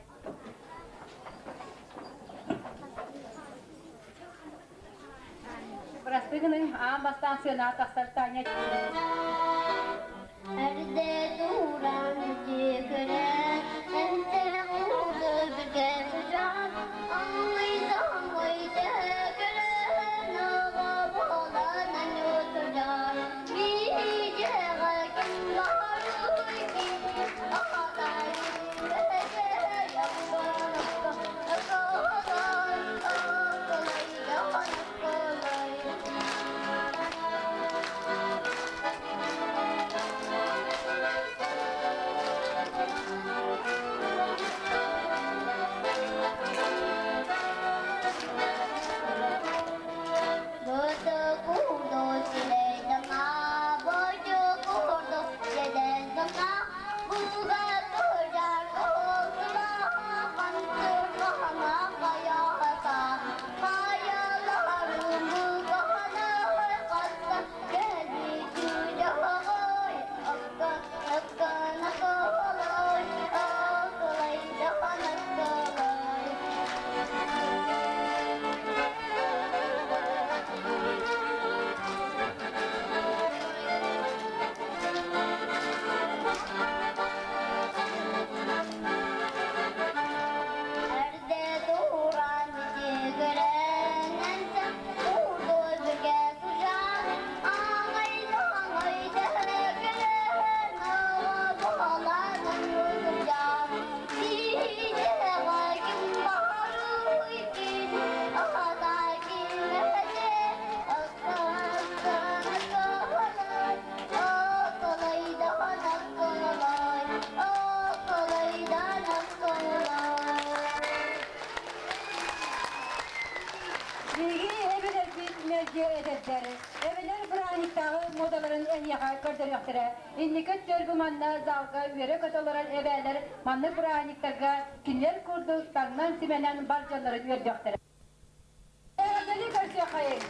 Бырастыгының аан бастаан сыанаға тахсар Таня. Эрдэ туран үтүгүрэн, энсэх ууду бүргэ сужан, аңый-саҥый тэһэкэрэн, аҕа буолан аньутурдан, биһиэхэ ким баарый кини аҕата ким Биһиги эбэлэрбит мэлдьи эдэрдэр. Эбэлэр бырааһынньыктааҕы муодаларын эһиэхэ көрдөрүөхтэрэ. Инники өттүгэр бу манна залга үөрэ-көтө олорор эбээлэр маннык бырааһынньыктарга кинилэр курдук таҥнан-симэнэн бар дьоннорун үөрдүөхтэрэ. Эҕэрдэли көрсүөххэйиҥ!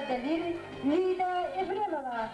эҕэрдэлиир Лида Ефремова.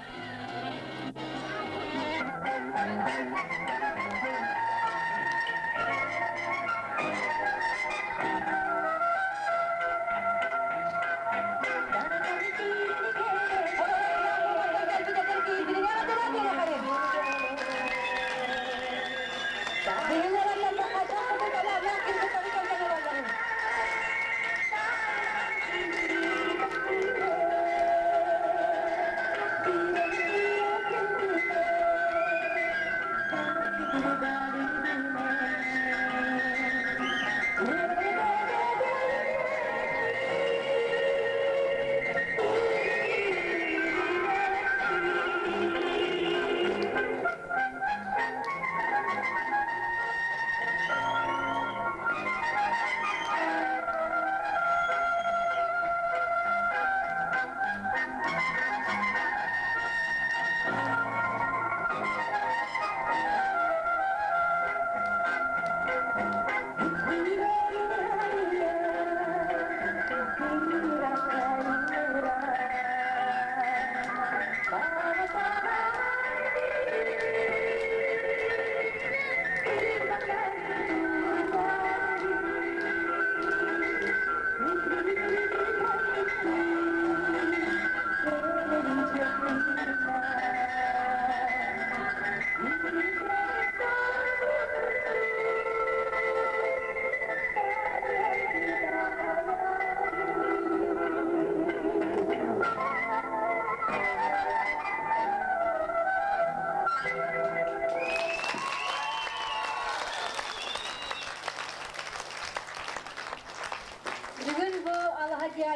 Бүгүн бу Алаһа дьиэ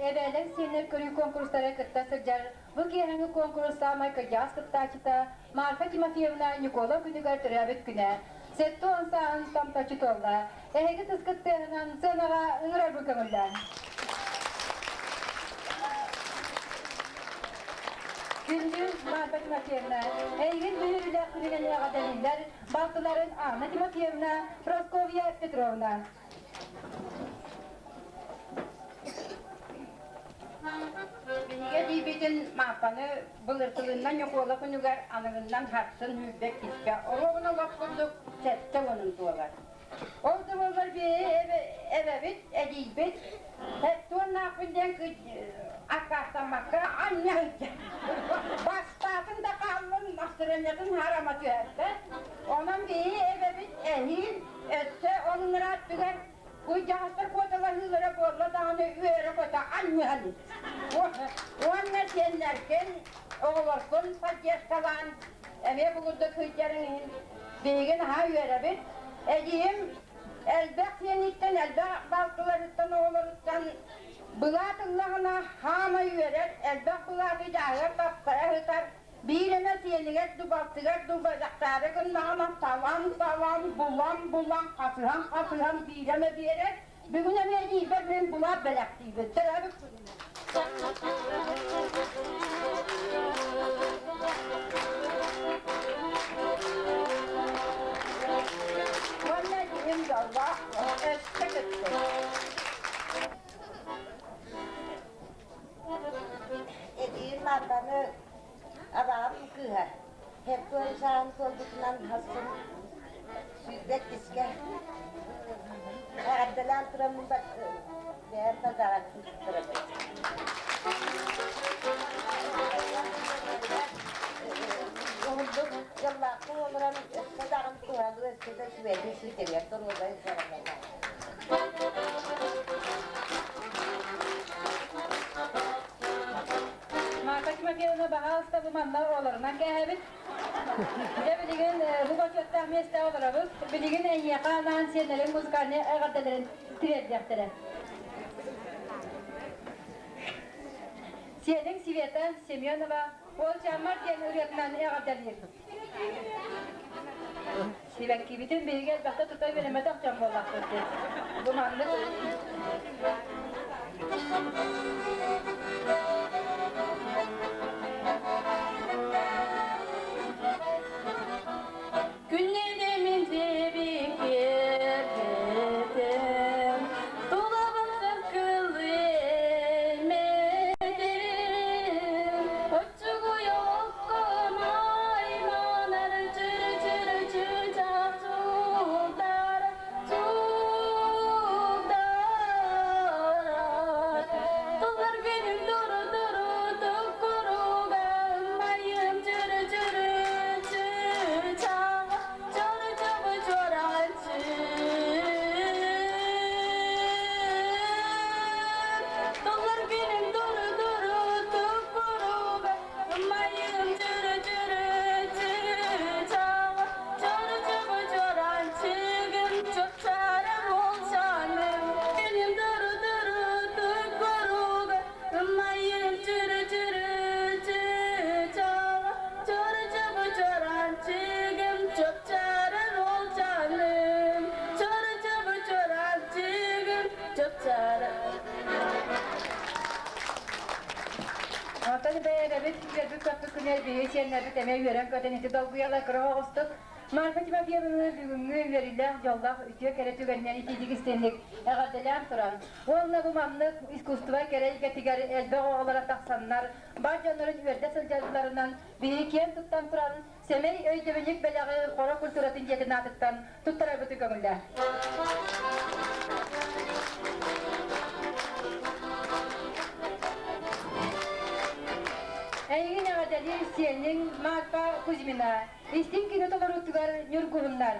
эбээлэр сиэннэр көрүү конкурстары кытта сылдьар бу киэһэҥҥи конкурс саамай кырдьаҕас кыттааччыта Марфа Тимофеевна Ньукуола күнүгэр төрөөбүт күнэ. 70 сааһын томточчу туолла. Эһиги тыскыт тыаһынан сыанаҕа ыҥырарбын көҥүллээн. Күндү Марфа Тимофеевна, эйигин бүлүүлээх күнүнэн эҕэрдэлииллэр балтыларын Анна Тимофеевна, Прасковья Петровна. Биһигэ диибитин Мааппаны былыргылыыннан Ньукуола күнүгэр аныгыннан харсын сүүрбэт кискэ оруобуна лоп курдук сэттэ уонун туолар. Ол да буоллар биһи эбэбит, эдьиийбит туоннаахпын диэн аккаастаммакка анньа сылдьар. Бастаатын да хааллын, настырыанньатын харама түһэрбэт. Онон биһи эбэбит эһиил өссө оннурааттыгар Куйдьаҕастар куоталаһыылара буолла даҕаны үөрэ-көтө анньыһан уонна сиэннэргин, оҕолоргун поддержкалаан эмиэ бу курдук сылдьарыҥ иһин биһиги наһаа үөрэбит. Эдьиийим элбэх сиэниттэн, элбэх балтыларыттан, оҕолоруттан былаат ыллаҕына хаамай үөрэр, элбэх былааты дьааһыгар таптайа сытар, Биир эмэ сиэнигэр ду балтыгар ду бадахтаары гыннаҕына талан-талан, булан-булан, хасыһан-хасыһан биир эмэ биэрэр. Бүгүн эмиэ эдьиийбэр мин булаат бэлэхтиибин. Төрөөбүт күнүнэн. Уонна эдьиийим дьоллоох, өссө кыттын. Эдьиийим Марфаны Абаҕам кыыһа Хертой сааһын туолбутунан хассын 22-скэ эҕэрдэлээн тураммын бэйэм базаҕаттыы туттарабын. Уһундук дьоллоохтук олорон өссө даҕаны туһалыы өссө да үчүгэйдик сүүйтэригэр доруобай буолаллар. Марфа Тимофеевна, баһаалыста бу манна олорунан кээһэбит. Дьэ билигин бу бочуоттаах миэстэҕэ олоробут. Билигин эйиэхэ анаан сиэннэриҥ музыкальнай эҕэрдэлэрин тириэрдиэхтэрэ. Сиэниҥ Света Семенова Уолчааммар диэн ырыатынан эҕэрдэлиир. Сибэккибитин биһиги элбэхтэ тута үөрэммэтэх дьон буоллахпыт дии. Бу маннык Күннэни мин дебин киэргэтэн, тулабын саркылы элмэтин. бэйэбит үөрбүт-көппүт күнүгэр биһиги сиэннэрбит эмиэ үөрэн-көтөн ити долгуйалар кыра оҕустук. Марфа Тимофеевна бүгүҥҥү үөрүүлээх, дьоллоох үтүө кэрэ түгэнинэн итиитик истиҥник эҕэрдэлээн туран, уонна бу маннык искусство кэрэ эйгэтигэр элбэх оҕолоро тахсаннар, бар дьоннорун үөрдэ сылдьалларынан биһиги киэн туттан туран, сэмэй өйдөбүнньүк бэлэҕи Хоро культуратын дьиэтин аатыттан туттарарбытын көҥүллээ. Эйигин эҕэрдэлиир сиэниҥ Марфа Кузьмина истиҥ кини толоруутугар ньургуһуннар.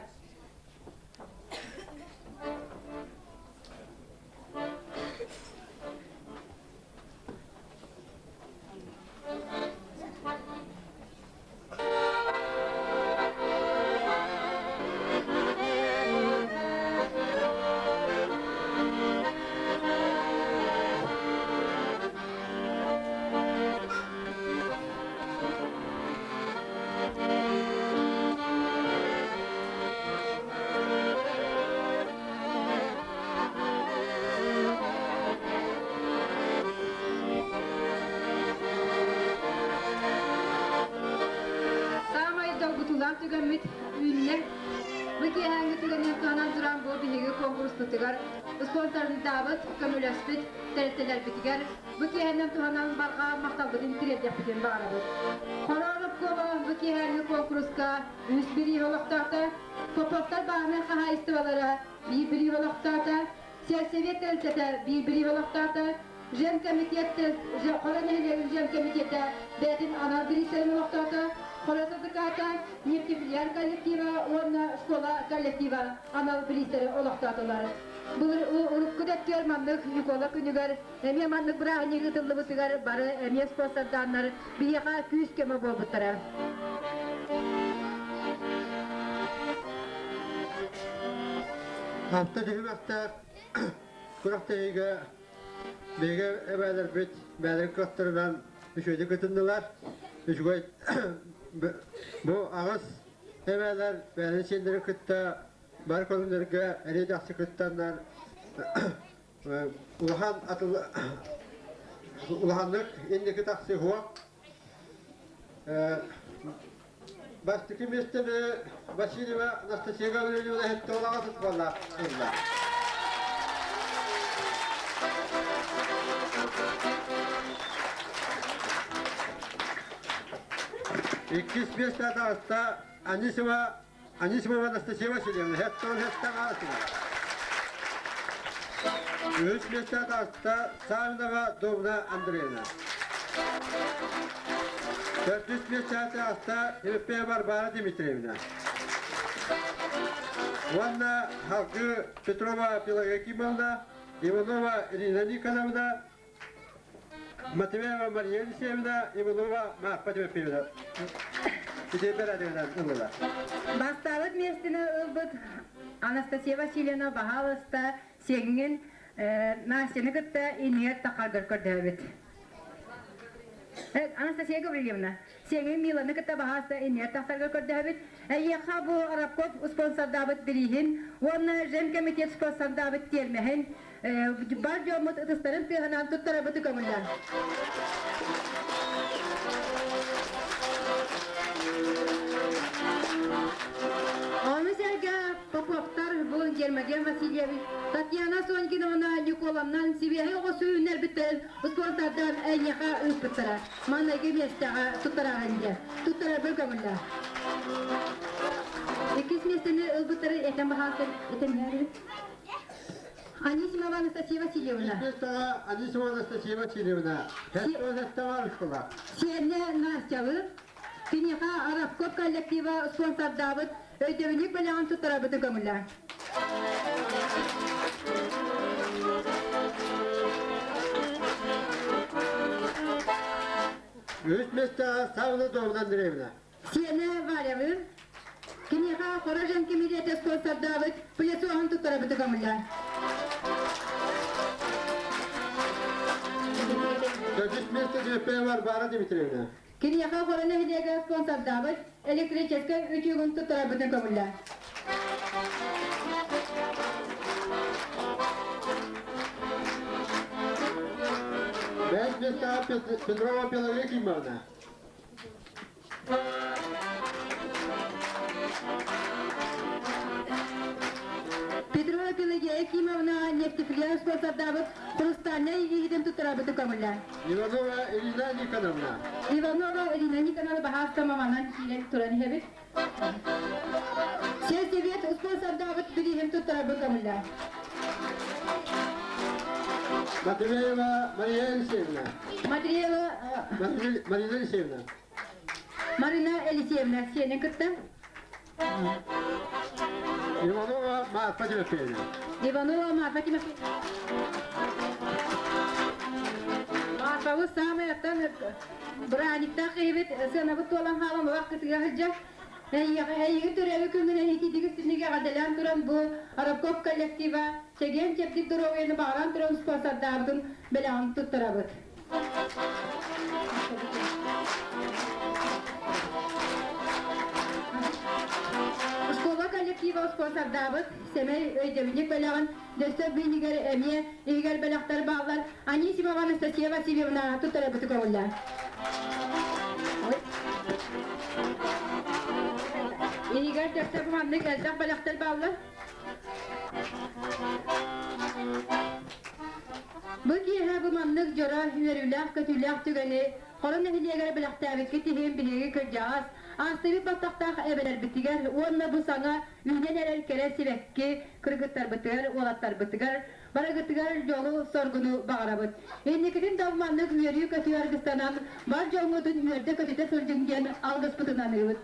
Саамай долгутуулаах түгэммит үүннэ. Бу киэһээҥҥи түгэнинэн туһанан туран бу биһиги куонкуруспутугар спонсордаабыт, көмөлөспүт тэрилтэлэрбитигэр бу киэһэнэн туһанан барҕа махталбытын тириэрдиэхпитин баҕарабыт. Хороонов бу киэһээҥҥи куонкуруска үс бирииһи олохтоото, Поповтар бааһынай хаһаайыстыбалара биир бирииһи олохтоото, Сельсовет тэрилтэтэ биир бирииһи олохтоото, Женкомитет Хоро нэһилиэгин женкомитета бэйэтин анал бириистэрин олохтоото, Хоро СДК-та, нефтефилиал коллектива уонна школа коллектива анал бириистэри олохтоотулар. Былыр урукку дөттүөр маннык Ньукуола күнүгэр эмиэ маннык бырааһынньык ыытыллыбытыгар бары эмиэ спонсордааннар биһиэхэ күүс-көмө буолбуттара. Алта түһүмэхтээх күрэхтэһиигэ биһиги эбээлэрбит бэйэлэрин кыахтарынан үчүгэйдик кытыннылар. Үчүгэй бу аҕыс эбээлэр бэйэлэрин сиэннэрин кытта бары көрүҥнэргэ эриэ-дэхси кыттаннар улахан улаханнык инники тахсыһуо. Бастакы миэстэни Васильева Анастасия Гаврильевна Хеттолаҕа тутбаллаах ылла. Иккис миэстэ таҕыста Анисима Анисимова Анастасия Васильевна Хеттон Хеттаҕаатыгар. Үһүс миэстэ таҕыста Савинова Домна Андреевна. Төрдүс миэстэ таҕыста Филиппея Варвара Дмитриевна. Уонна Халгы Петрова Пелагея Кимовна, Иванова Ирина Никоновна, Матвеева Мария Елисеевна, Иванова Марфа Тимофеевна. Бастаабыт миэстини ылбыт Анастасия Васильевна баһаалыста сиэҥҥин Настяны кытта иннигэр тахаргар көрдөһөбүт. Анастасия Гаврильевна, сиэҥҥин Миланы кытта баһаалыста иннигэр тахсарга көрдөһөбүт. Эйиэхэ бу Арабков спонсордаабыт бирииһин уонна Женкомитет спонсордаабыт тиэрмэһин бар дьоммут ытыстарын тыаһынан туттарабыты көҥүллээн. Ону сэргэ Поповтар бу Гермоген Васильевич, Татьяна Сонькиновна Николовнан сибиэһэй оҕо сүүннэрбиттэрин спонсордаан эйиэхэ ыыппыттара. Маҥнайгы миэстэҕэ туттараҕын диэн. Туттарарбын көҥүллээ. Иккис миэстэни ылбыттары этэн баһаалтын этэн Анисимова Анастасия Васильевна. Анисимова Анастасия Васильевна. Сиэннэ Настялы, киниэхэ Арабков коллектива спонсордаабыт өйдөбүнньүк бэлэҕин туттарарбытын көҥүллээ. Үс миэстэҕэ Савна Домна Андреевна. Сиэнэ Варялыын, киниэхэ Хорожен кэмитиэтэ спонсордаабыт пылесоһун туттарабыты көҥүллээн. Төрдүс миэстэ Дмитриева Варвара Дмитриевна. Киниэхэ Хоро нэһилиэгэ спонсордаабыт электрическэй үтүгүн туттарарбытын көҥүллээн. Бэс миэстэҕэ Петрова Пелагея Кимовна. Пелагея Кимовна нефтефилиал спонсордаабыт хрустальнай иһитин туттарабыты көҥүллээн. Иванова Ирина Никоновна. Иванова Ирина Никоновна баһааста маманан киирэн туран иһэбит. Сельсовет спонсордаабыт бирииһин туттарабыт көҥүллээн. Матвеева Мария Елисеевна. Матвеева Марина Елисеевна. Марина Елисеевна сиэнин кытта. Иванова Марфа Тимофеевна. Иванова Марфа Тимофеевна. Марфабыт саамай аттан бырааниктаах киһибит сыанабыт туолан хаалан улах кытыга сылдьар. Эйиги төрөөбүт күҥҥүнэн итиитигис түнүгэ эҕэрдэлээн туран бу Арабков коллектива чэгиэн чэбдик доруобуйаны баҕаран туран спонсордаабытын бэлэҕин туттарабыт. Школа коллектива спонсордаабыт сэмэй өйдөбүнньүк бэлэҕин дөссө биһигэр эмиэ иһигэр бэлэхтэр бааллар. Анисимова Анастасия Васильевна туттарабыты көҥүллээн. Иһигэр дөссө маннык элбэх бэлэхтэр бааллар. Бу киэһэ бу маннык дьоро үөрүүлээх-көтүүлээх түгэни Хоро нэһилиэгэр бэлэхтээбиккит иһин биһиги кырдьаҕас, аастыбыт баттахтаах эбэлэрбитигэр уонна бу саҥа үүнэн эрэр кэрэ сибэкки кыргыттарбытыгар, уолаттарбытыгар барыгытыгар дьолу-соргуну баҕарабыт. Инникитин да маннык үөрүү-көтүү аргыстанан бар дьоҥҥутун үөрдэ-көтүтэ сылдьыҥ диэн алгыспытын аныыбыт.